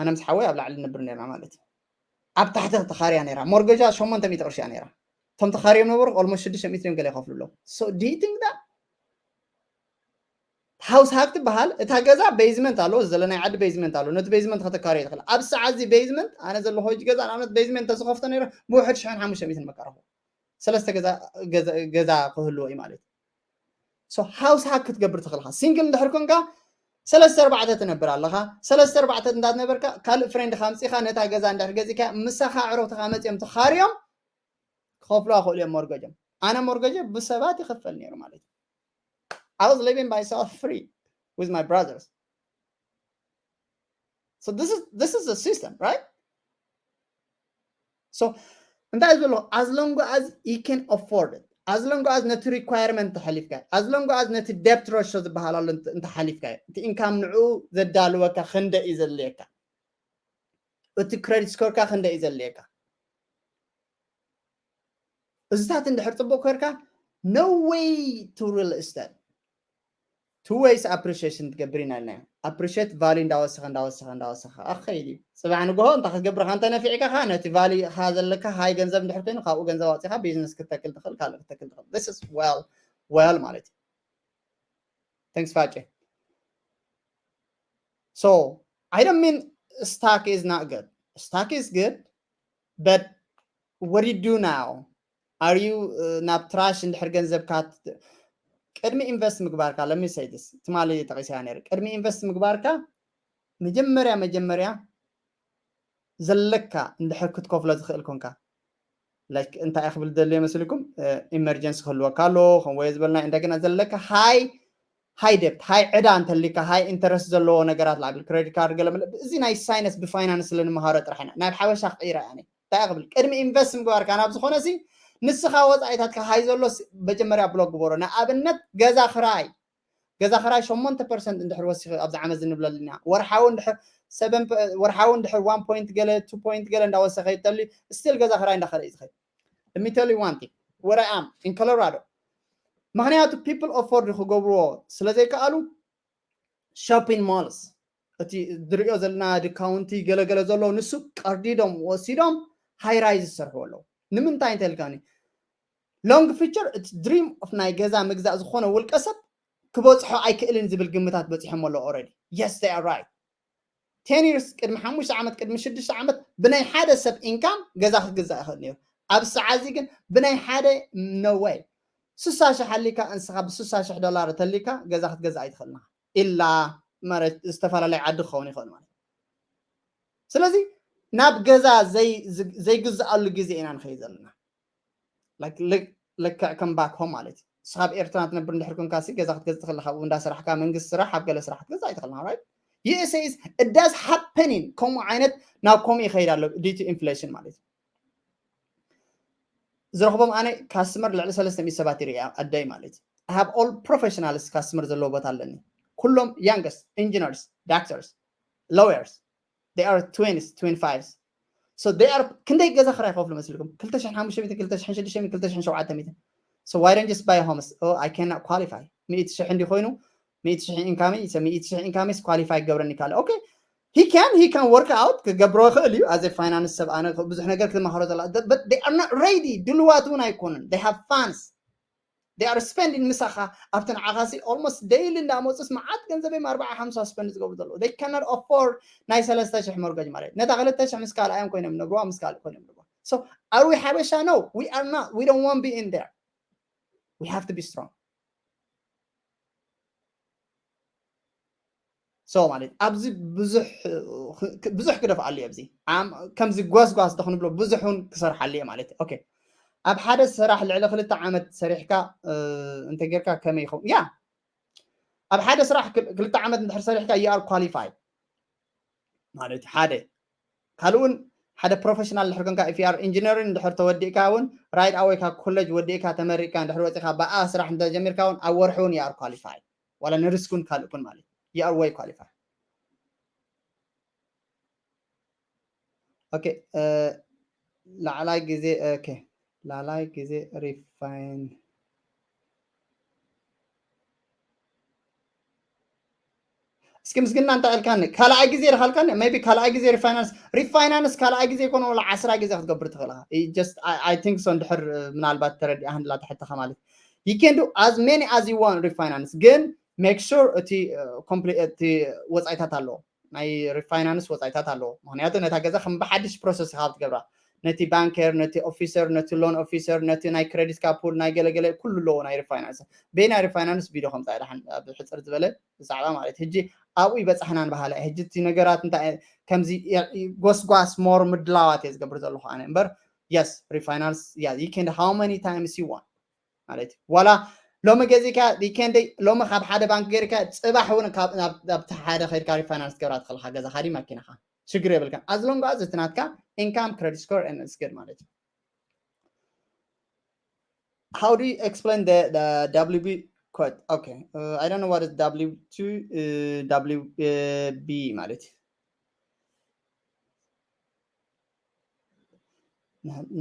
ኣነ ምስ ሓወይ ኣብ ላዕሊ ንብር ነርና ማለት እዩ። ኣብ ታሕቲ ተኻርያ ነራ ሞርገጃ ሸሞንተ ሚእቲ ቅርሺ እያ ነራ። እቶም ተኻርዮም ነበሩ ኦልሞስት ሽዱሽተ ሚእቲ እዮም ገለ ይኸፍሉ ኣለዉ። So do you think that ሃውስ ሃክ ትበሃል? እታ ገዛ ቤዝመንት ኣለዎ፣ ዘለናይ ዓዲ ቤዝመንት ኣለዎ። ነቲ ቤዝመንት ከተካርዮ ትኽእል። ኣብ ሰዓት እዚ ቤዝመንት ኣነ ዘለኹ ሕጂ ገዛ ንኣብነት ቤዝመንት ተዝኸፍቶ ነይረ ብውሕድ ሽሕን ሓሙሽተ ሚእትን መቃረኹ ሰለስተ ገዛ ክህልዎ እዩ ማለት እዩ። So ሃውስ ሃክ ክትገብር ትኽእልካ ሲንግል እንድሕር ኮንካ ሰለስተ ኣርባዕተ ትነብር ኣለኻ። ሰለስተ ኣርባዕተ እንዳትነበርካ ካልእ ፍሬንድካ ኣምፂኻ ነታ ገዛ እንድሕር ገዚእካ ምሳኻ ኣዕሩኽትኻ መፂኦም ተኻርዮም ክኸፍሉ ኣኽእሉ እዮም ሞርገጆም። ኣነ ሞርገጀ ብሰባት ይኸፈል ነይሩ ማለት እዩ። I was living myself free with my brothers. So this is this is the system, right? So እንታይ ዝበሎ as long as you can afford it, as long as ነቲ requirement ተሓሊፍካ፣ as long as ነቲ debt ratio ዝበሃል ኣሎ እንተ ሓሊፍካ፣ እቲ income ንዕኡ ዘዳልወካ ክንደይ እዩ ዘድልየካ፣ እቲ credit score ካ ክንደይ እዩ ዘድልየካ። እዚታት እንድሕር ፅቡቅ ኮርካ no way to real estate two ways appreciation ትገብር ኢና ኢልና። Appreciate value እንዳወሰኸ እንዳወሰኸ እንዳወሰኸ ኣኸይድ እዩ። ፅባሕ ንግሆ እንታይ ክትገብር ካ እንተ ነፊዕካ ካ ነቲ value ካ ዘለካ high ገንዘብ እንድሕር ኮይኑ ካብኡ ገንዘብ ኣውፂኻ business ክትተክል ትኽእል፣ ካልእ ክትተክል ትኽእል። This is well well ማለት እዩ። Thanks ፋጨ። So I don't mean stock is not good. Stock is good, but what do you do now? Are you uh, ናብ trash እንድሕር ገንዘብካ ት- ቅድሚ invest ምግባርካ፣ let me say this፣ ትማሊ ጠቂሰያ ነይረ። ቅድሚ invest ምግባርካ መጀመርያ መጀመርያ ዘለካ እንድሕር ክትከፍሎ ዝኽእል ኮንካ፣ like እንታይ ክብል ደልየ መስልኩም፣ emergency ክህልወካ ኣሎ ከም ወይ ዝበልና፣ እንደገና ዘለካ high high debt፣ high ዕዳ እንተሊካ፣ high interest ዘለዎ ነገራት ላብል credit card ገለ መለ፣ እዚ ናይ science ብፋይናንስ ስለንመሃሮ ጥራሕ ኢና። ናብ ሓበሻ ክቅይራ እያ። እንታይ ክብል ቅድሚ invest ምግባርካ ናብ ዝኾነ ሲ ንስኻ ወፃኢታትካ high ዘሎ ሲ መጀመርያ ብሎክ ግበሮ። ንኣብነት ገዛ ክራይ፣ ገዛ ክራይ ሸሞንተ percent እንድሕር ወሲኹ ኣብዚ ዓመት ዝንብለልና ወርሓዊ እንድሕር seven ወርሓዊ እንድሕር one point ገለ two point ገለ እንዳወሰኸ ይተሊ still ገዛ ክራይ እንዳኸረ እዩ ዝኸይድ። Let me tell you one thing, where I am in Colorado፣ ምክንያቱ people afford ክገብርዎ ስለ ዘይከኣሉ shopping malls፣ እቲ ዝሪኦ ዘለና discount ገለገለ ዘሎ ንሱ ቀርዲዶም ወሲዶም high rise ዝሰርሕዎ ኣለዉ። ንምንታይ እንተልካኒ long future እቲ dream of ናይ ገዛ ምግዛእ ዝኾነ ውልቀ ሰብ ክበፅሖ ኣይክእልን ዝብል ግምታት በፂሖም ኣለዉ already። Yes, they are right. Ten years፣ ቅድሚ ሓሙሽተ ዓመት፣ ቅድሚ ሽዱሽተ ዓመት ብናይ ሓደ ሰብ income ገዛ ክግዛእ ይኽእል ነይሩ። ኣብ ሰዓዚ ግን ብናይ ሓደ no way። ስሳ ሽሕ ኣሊካ እንስኻ ብስሳ ሽሕ ዶላር ተሊካ ገዛ ክትገዛእ ኣይትኽእልና ኢላ ማለት ዝተፈላለየ ዓዲ ክኸውን ይኽእል ማለት። ስለዚ ናብ ገዛ ዘይ- ዘይግዝኣሉ ግዜ ኢና ንኸይድ ዘለና። Like ልክዕ ከም back home ማለት እዩ። ንስኻ ኣብ ኤርትራ ትነብር እንድሕር ኮንካ ሲ ገዛ ክትገዝእ ትኽእል ኢኻ። ኣብኡ እንዳሰራሕካ መንግስቲ ስራሕ ኣብ ገለ ስራሕ ክትገዝእ ኣይትኽእልን። Right? USA is it does happening። ከምኡ ዓይነት ናብ ከምኡ ይኸይድ ኣሎ due to inflation ማለት እዩ። ዝረኽቦም ኣነ customer ልዕሊ ሰለስተ ሚእቲ ሰባት ይርኢ ኣደይ ማለት እዩ። I have all professionals customer ዘለዎ ቦታ ኣለኒ። ኩሎም youngest engineers፣ doctors፣ lawyers፣ they are twenties, twenty-fives። So they are ክንደይ ገዛ ክራይ ይኸፍሉ መስልኩም? ክልተ ሽሕን ሓሙሽተ ሚእትን፣ ክልተ ሽሕን ሽዱሽተ ሚእትን፣ ክልተ ሽሕን ሸውዓተ ሚእትን። So why don't just buy homes? Oh, I cannot qualify። ሚእቲ ሽሕ እንዲ ኮይኑ ሚእቲ ሽሕ income እዩ። So ሚእቲ ሽሕ income is qualify ክገብረኒ ካለ okay, he can he can work out ክገብሮ ይኽእል እዩ። As a finance ሰብ ኣነ ብዙሕ ነገር ክትመሃሮ ዘላ but they are not ready። ድልዋት እውን ኣይኮኑን። They have funds, they are spending ምሳኻ ኣብቲ ንዓኻ ሲ almost daily እንዳመፁስ መዓት ገንዘብ እዮም ኣርባዓ ሓምሳ spend ዝገብሩ ዘለዉ። They cannot afford ናይ ሰለስተ ሽሕ mortgage ማለት ነታ ክልተ ሽሕ ምስ ካልኣዮም ኮይኖም ነግርዋ ምስ ካልእ ኮይኖም ነግርዋ። So are we ሓበሻ? No, we are not, we don't want be in there። We have to be strong። So ማለት ኣብዚ ብዙሕ ብዙሕ ክደፍኣሉ እየ። ኣብዚ ከምዚ ጓስጓስ ተክንብሎ ብዙሕ እውን ክሰርሓሉ እየ ማለት እዩ። Okay፣ ኣብ ሓደ ስራሕ ልዕሊ ክልተ ዓመት ሰሪሕካ እንተ ጌርካ ከመይ ይኸውን? ያ ኣብ ሓደ ስራሕ ክልተ ዓመት እንድሕር ሰሪሕካ you are qualified ማለት ሓደ ካልእ እውን ሓደ professional ድሕር ኮንካ if you are engineering ድሕር ተወዲእካ እውን right away ካብ ኮሌጅ ወዲእካ ተመሪቅካ ድሕር ወፂእካ ብኣ ስራሕ እንተጀሚርካ እውን ኣብ ወርሒ እውን you are qualified ዋላ ንሪስክ እውን ካልእ እውን ማለት you are way qualified። Okay, ላዕላይ ግዜ okay ላዕላይ ግዜ refine እስኪ ምስግና እንታይ ኣልካኒ? ካልኣይ ግዜ ድኻልካኒ? Maybe ካልኣይ ግዜ refinance refinance ካልኣይ ግዜ ይኮነ ወላ ዓስራ ግዜ ክትገብር ትኽእል ኢኻ። Just I think so። እንድሕር ምናልባት ተረዲኣ ህንድላ ተሕተኻ ማለት you can do as many as you want refinance ግን make sure እቲ complete እቲ ወፃኢታት ኣለዎ ናይ refinance ወፃኢታት ኣለዎ። ምክንያቱ ነታ ገዛ ከም ብሓድሽ process ኢኻ ክትገብራ ነቲ banker ነቲ officer ነቲ loan officer ነቲ ናይ credit card pool ናይ ገለገለ ኩሉ ኣለዎ ናይ refinance። በይና refinance video ከምፃ ድሓን ኣብ ሕፅር ዝበለ ብዛዕባ ማለት ሕጂ ኣብኡ ይበፃሕና ንባሃላ ሕጂ እቲ ነገራት እንታይ ከምዚ ጎስጓስ more ምድላዋት እየ ዝገብር ዘለኹ ኣነ እምበር yes refinance yeah you can how many times you want ማለት እዩ። ዋላ ሎሚ ገዚእካ weekend ሎሚ ካብ ሓደ ባንክ ገይርካ ፅባሕ እውን ካብቲ ሓደ ከይድካ refinance ገብራ ትኽእልካ ገዛኻ ዲ ማኪናኻ ሽግር የብልካን። As long as እቲ ናትካ income credit score and is good ማለት እዩ። How do you explain the, the W B quote? Okay, uh, I don't know what is W two, uh, W B ማለት እዩ።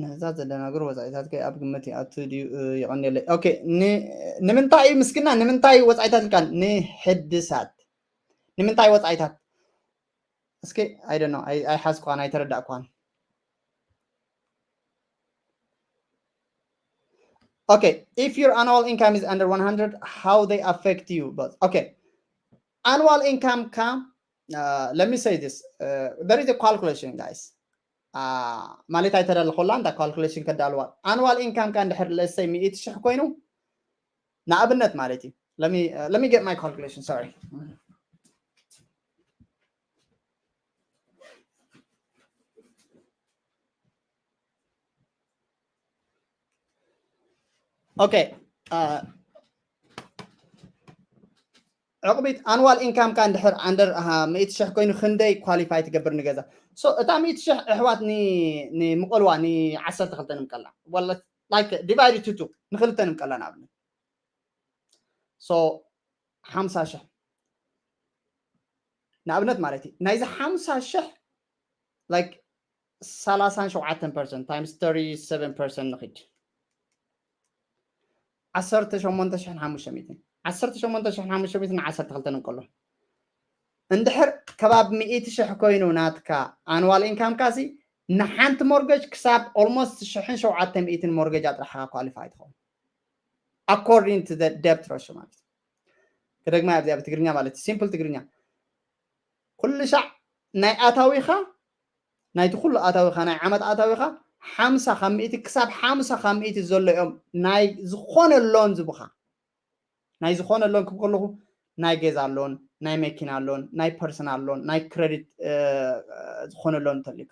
ነዛ ዘደናግሩ ወፃኢታት ከ ኣብ ግምት ይኣቱ ድዩ? የቐንየለይ። ኦኬ፣ ንምንታይ እዩ ምስግና? ንምንታይ ወፃኢታት ኢልካ? ንሕድሳት። ንምንታይ ወፃኢታት? እስኪ፣ I don't know፣ ኣይሓዝኳን ኣይተረዳእኳን። Okay, if your annual income is under one hundred, how they affect you? But okay, annual income ካ, uh, let me say this, uh, there is a calculation, guys. Uh, ማለት ኣይተደለኹላ እንዳ calculation ከዳልዋ። Annual income ካ እንድሕር ለሰይ ሚእቲ ሽሕ ኮይኑ፣ ንኣብነት ማለት እዩ። Let me, uh, let me get my calculation, sorry. Okay, uh, ዕቕቢት annual income ካ እንድሕር under, uh, ሚእቲ ሽሕ ኮይኑ ክንደይ qualify ትገብር ንገዛ? So እታ ሚእቲ ሽሕ ኣሕዋት ን-፣ ንምቐልዋ ን-ዓሰርተ ክልተ ንምቀላ። Well, like, divide it to two፣ ንክልተ ንምቀላ ንኣብነት። So ሓምሳ ሽሕ ንኣብነት ማለት እዩ። ናይዚ ሓምሳ ሽሕ፣ like፣ ሰላሳን ሸውዓተን percent times thirty-seven percent ንኺድ። ዓሰርተ ሸሞንተ ሽሕን ሓሙሽተ ሚእትን። ዓሰርተ ሸሞንተ ሽሕን ሓሙሽተ ሚእትን ን ዓሰርተ ክልተ ንቀሎ። እንድሕር ከባቢ ሚእቲ ሽሕ ኮይኑ ናትካ annual income ካሲ፣ ንሓንቲ mortgage ክሳብ almost ሽሕን ሸውዓተ ሚእትን mortgage ጥራሕ ኢኻ qualify ትኸውን። According to the debt ratio ማለት እዩ። ክደግማ ኣብዚኣ ብትግርኛ ማለት እዩ። Simple ትግርኛ። ኩሉ ሻዕ ናይ ኣታዊኻ፣ ናይቲ ኩሉ ኣታዊኻ፣ ናይ ዓመት ኣታዊኻ ሓምሳ ካብ ሚእቲ ክሳብ ሓምሳ ካብ ሚእቲ ዘሎ እዮም ናይ ዝኾነ loan ዝቡኻ። ናይ ዝኾነ loan ክብል ከለኹ ናይ ገዛ loan፣ ናይ መኪና loan፣ ናይ personal loan፣ ናይ credit፣ እ፣ ዝኾነ loan እንተልዩካ።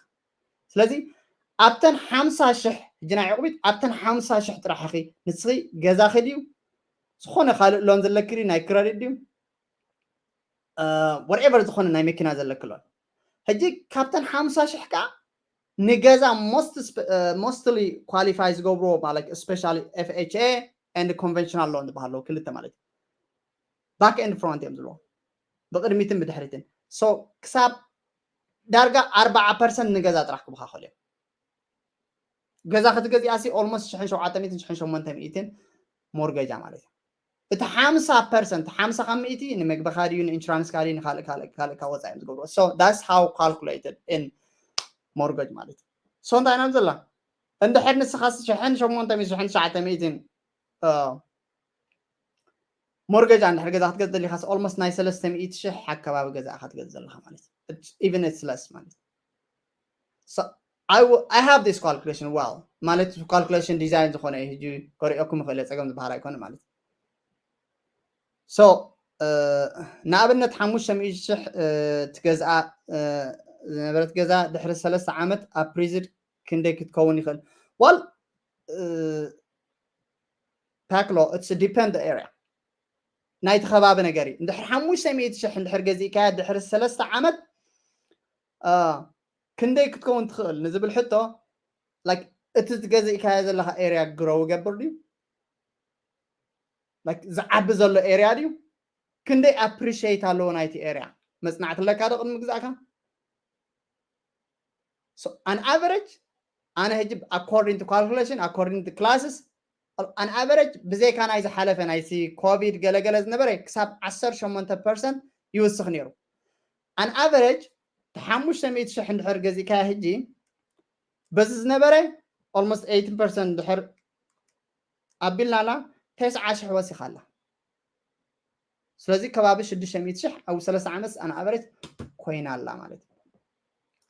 ስለዚ ኣብተን ሓምሳ ሽሕ፣ ሕጂ ናይ ዕቑቢት ኣብተን ሓምሳ ሽሕ ጥራሕ ኢኺ፣ ንስኺ ገዛኺ ድዩ፣ ዝኾነ ካልእ loan ዘለኪ ድዩ፣ ናይ credit ድዩ፣ እ፣ whatever ዝኾነ ናይ መኪና ዘለኪ loan። ሕጂ ካብተን ሓምሳ ሽሕ ከኣ ንገዛ most spe-፣ እ፣ mostly qualify ዝገብርዎ ማለት especially F H A and conventional loan ዝበሃሉ ክልተ ማለት እዩ። Back and front እዮም ዝብልዎ። ብቕድሚትን ብድሕሪትን። So ክሳብ ዳርጋ ኣርባዓ percent ንገዛ ጥራሕ ክብኻ ክእሉ እዮም። ገዛ ክትገዚኣሲ almost ሽሕን ሸውዓተ ሚእትን ሽሕን ሸሞንተ ሚእትን mortgage ማለት እዩ። እቲ ሓምሳ percent፣ ሓምሳ ካብ ሚእቲ ንምግብኻ ድዩ፣ ንኢንሹራንስካ ድዩ፣ ንካልእ፣ ካልእ፣ ካልእ ካብ ወፃኢ እዮም ዝገብርዎ። So that's how calculated in mortgage ማለት እዩ። So እንታይ ኢና ዘላ? እንድሕር ንስኻ ሽሕን ሸሞንተ ሚእትን፣ ሽሕን ትሽዓተ ሚእትን፣ እ፣ mortgage እንድሕር ገዛ ክትገዝእ ደሊኻስ almost ናይ ሰለስተ ሚእቲ ሽሕ ኣከባቢ ገዛ ኢኻ ትገዝእ ዘለኻ ማለት እዩ። It's, even it's less ማለት እዩ። So I w-, I have this calculation well ማለት calculation design ዝኾነ እዩ። ሕጂ ከሪኦኩም ይኽእል እየ፣ ፀገም ዝበሃል ኣይኮነ ማለት እዩ። So፣ እ፣ ንኣብነት ሓሙሽተ ሚእቲ ሽሕ፣ እ፣ ትገዝኣ፣ እ፣ ዝነበረት ገዛ ድሕሪ ሰለስተ ዓመት appraised ክንደይ ክትከውን ይኽእል? Well፣ እ፣ ፓክሎ፣ it's depend the area። ናይቲ ከባቢ ነገር እዩ። እንድሕር ሓሙሽተ ሚእቲ ሽሕ እንድሕር ገዚእካያ ድሕሪ ሰለስተ ዓመት፣ እ፣ ክንደይ ክትከውን ትኽእል ንዝብል ሕቶ፣ like፣ እቲ ዝገዚእካዮ ዘለኻ area grow ይገብር ድዩ? Like፣ ዝዓቢ ዘሎ area ድዩ? ክንደይ appreciate ኣለዎ ናይቲ area? መጽናዕቲ ኣለካ ዶ ቅድሚ ግዛእካ? So, on average፣ ኣነ ሕጂ according to calculation፣ according to classes፣ on average ብዘይካ ናይ ዝሓለፈ ናይሲ ኮቪድ ገለገለ ዝነበረ ክሳብ ዓሰርተ ሸሞንተ percent ይውስኽ ነይሩ። On average፣ እቲ ሓሙሽተ ሚእቲ ሽሕ እንድሕር ገዚእካዮ ሕጂ በዚ ዝነበረ almost eighteen percent እንድሕር ኣቢልናላ ተስዓ ሽሕ ወሲኻ ኣላ። ስለዚ ከባቢ ሽዱሽተ ሚእቲ ሽሕ ኣብ ሰለስተ ዓመት on average ኮይና ኣላ ማለት እዩ።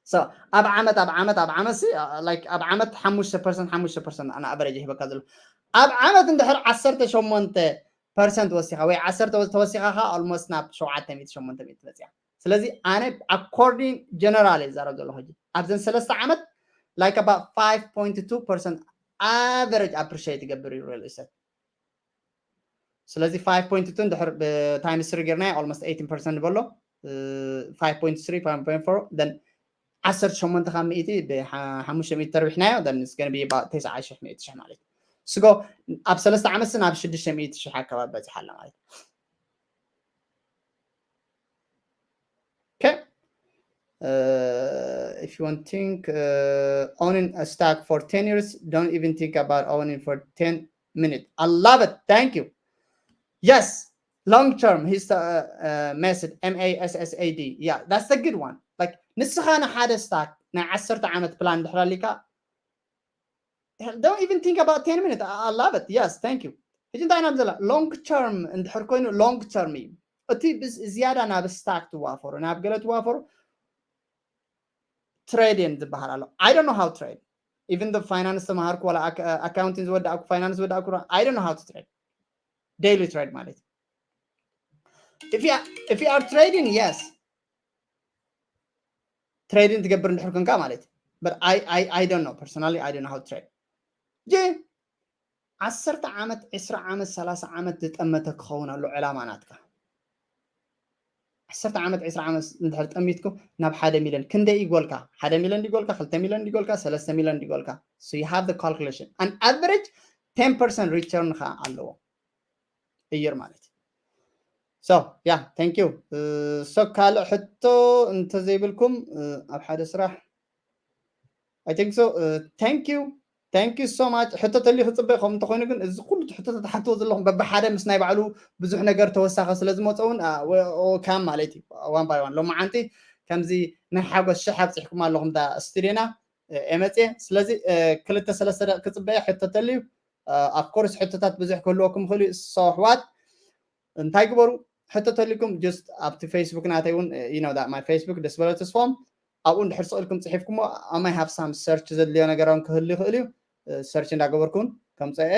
So ኣብ ዓመት፣ ኣብ ዓመት፣ ኣብ ዓመት ሲ፣ like፣ ኣብ ዓመት ሓሙሽተ percent፣ ሓሙሽተ percent on average ይህበካ ዘሎ። ኣብ ዓመት እንድሕር ዓሰርተ ሸሞንተ percent ወሲኻ ወይ ዓሰርተ ተወሲኻ ኸዓ almost ናብ ሸውዓተ ሚእቲ፣ ሸሞንተ ሚእቲ ትበጽሕ። ስለዚ ኣነ according general እየ ዝዛረብ ዘለኹ ሕጂ። ኣብዘን ሰለስተ ዓመት like about five point two percent average appreciate ይገብር እዩ real estate። ስለዚ five point two እንድሕር ብ-times three ጌርናዮ almost eighteen percent ንበሎ፣ እ፣ five point three፣ five point four፣ then ዓሰርተ ሸሞንተ ካብ ሚእቲ ብሓ-፣ ሓሙሽተ ሚእቲ ተርቢሕናዮ፣ then it's gonna be about ተስዓ ሽሕ፣ ሚእቲ ሽሕ ማለት እዩ። ስጎ ኣብ ሰለስተ ዓመት ናብ ሽዱሽተ ሚእቲ ሽሕ ኣካባቢ በፂሓ ኣላ ማለት እዩ። Okay. Uh, if you want to think uh, owning a stock for ten years, don't even think about owning for ten minutes. I love it. Thank you. Yes, long term. He's uh, uh, method M A S S A D. Yeah, that's a good one. Like ንስኻ ንሓደ ስታክ ናይ ዓሰርተ ዓመት ፕላን እንድሕር ኣሊካ don't even think about ten minutes. I love it. Yes, thank you. ሕጂ እንታይ ኢና ዘለና? Long term እንድሕር ኮይኑ long term እዩ። እቲ ዝያዳ ናብ ስታክ ትዋፈሩ ናብ ገለ ትዋፈሩ ትሬድ እየን ዝበሃል ኣሎ። I don't know how trade, even the finance ተማሃርኩ ዋላ ኣካውንቲንግ ዝወዳእኩ ፋይናንስ ዝወዳእኩ I don't know how to trade. Daily trade ማለት if you are trading, yes, ትሬዲንግ ትገብር እንድሕር ኮንካ ማለት እዩ። But I, I, I don't know personally, I don't know how to trade. ጂ ዓሰርተ ዓመት፣ ዕስራ ዓመት፣ ሰላሳ ዓመት ዝጠመተ ክኸውን ኣሎ ዕላማ ናትካ። ዓሰርተ ዓመት፣ ዕስራ ዓመት እንድሕር ጠሚትኩም ናብ ሓደ ሚልዮን ክንደይ ይጎልካ? ሓደ ሚልዮን ይጎልካ? ክልተ ሚልዮን ይጎልካ? ሰለስተ ሚልዮን ይጎልካ? So you have the calculation. An average ten percent return ኻ ኣለዎ እየር ማለት እዩ። So yeah, thank you. So ካልእ ሕቶ እንተዘይብልኩም ኣብ ሓደ ስራሕ I think so. Thank you. Thank you so much. ሕቶ ተልዩ ክፅበ ከም እንተኮይኑ ግን እዚ ኩሉ ሕቶ ተትሓትዎ ዘለኹም በብሓደ ምስ ናይ ባዕሉ ብዙሕ ነገር ተወሳኺ ስለ ዝመፀ እውን ካም ማለት እዩ one by one ሎማዓንቲ ከምዚ ናይ ሓጎስ ሽሕ ኣብፂሕኩም ኣለኹም ዳ ስቱድዮና ኤመፅየ። ስለዚ ክልተ ሰለስተ ደቂ ክፅበየ ሕቶ ተልዩ of course ሕቶታት ብዙሕ ክህልወኩም ይኽእሉ እዩ። So ኣሕዋት እንታይ ግበሩ? ሕቶ ተልዩኩም just ኣብቲ ፌስቡክ ናተይ እውን you know that my Facebook ደስ በለ ተስፎም ኣብኡ እንድሕር ስቕ ኢልኩም ፅሒፍኩሞ I might have some search ዘድልዮ ነገር እውን ክህሉ ይኽእል እዩ። Search እንዳገበርኩን ከምፀአ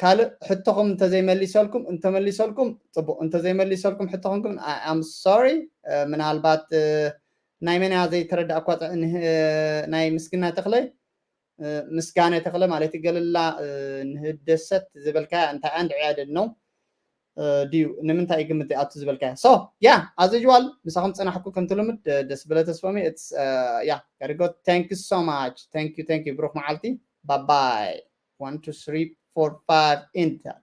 ካልእ ሕቶኹም እንተዘይመሊሰልኩም እንተመሊሰልኩም ፅቡቅ እንተዘይመሊሰልኩም ሕቶኹም ግን I'm sorry ምናልባት ናይ መን እያ ዘይተረዳእኳ ናይ ምስግና ተኽለ ምስጋነ ተኽለ ማለት ገለላ ንህደሰት ዝበልካ እንታይ ኣንድ ዕያደድ ነው ድዩ ንምንታይ ግምት ኣቱ ዝበልካ so yeah as usual ምሳኹም ፀናሕኩ ከምቲ ልምድ ደስ ብለ ተስፎሚ yeah gotta go. Thank you so much. Thank you, thank you. ብሩክ መዓልቲ ባባይ one two three four five enter.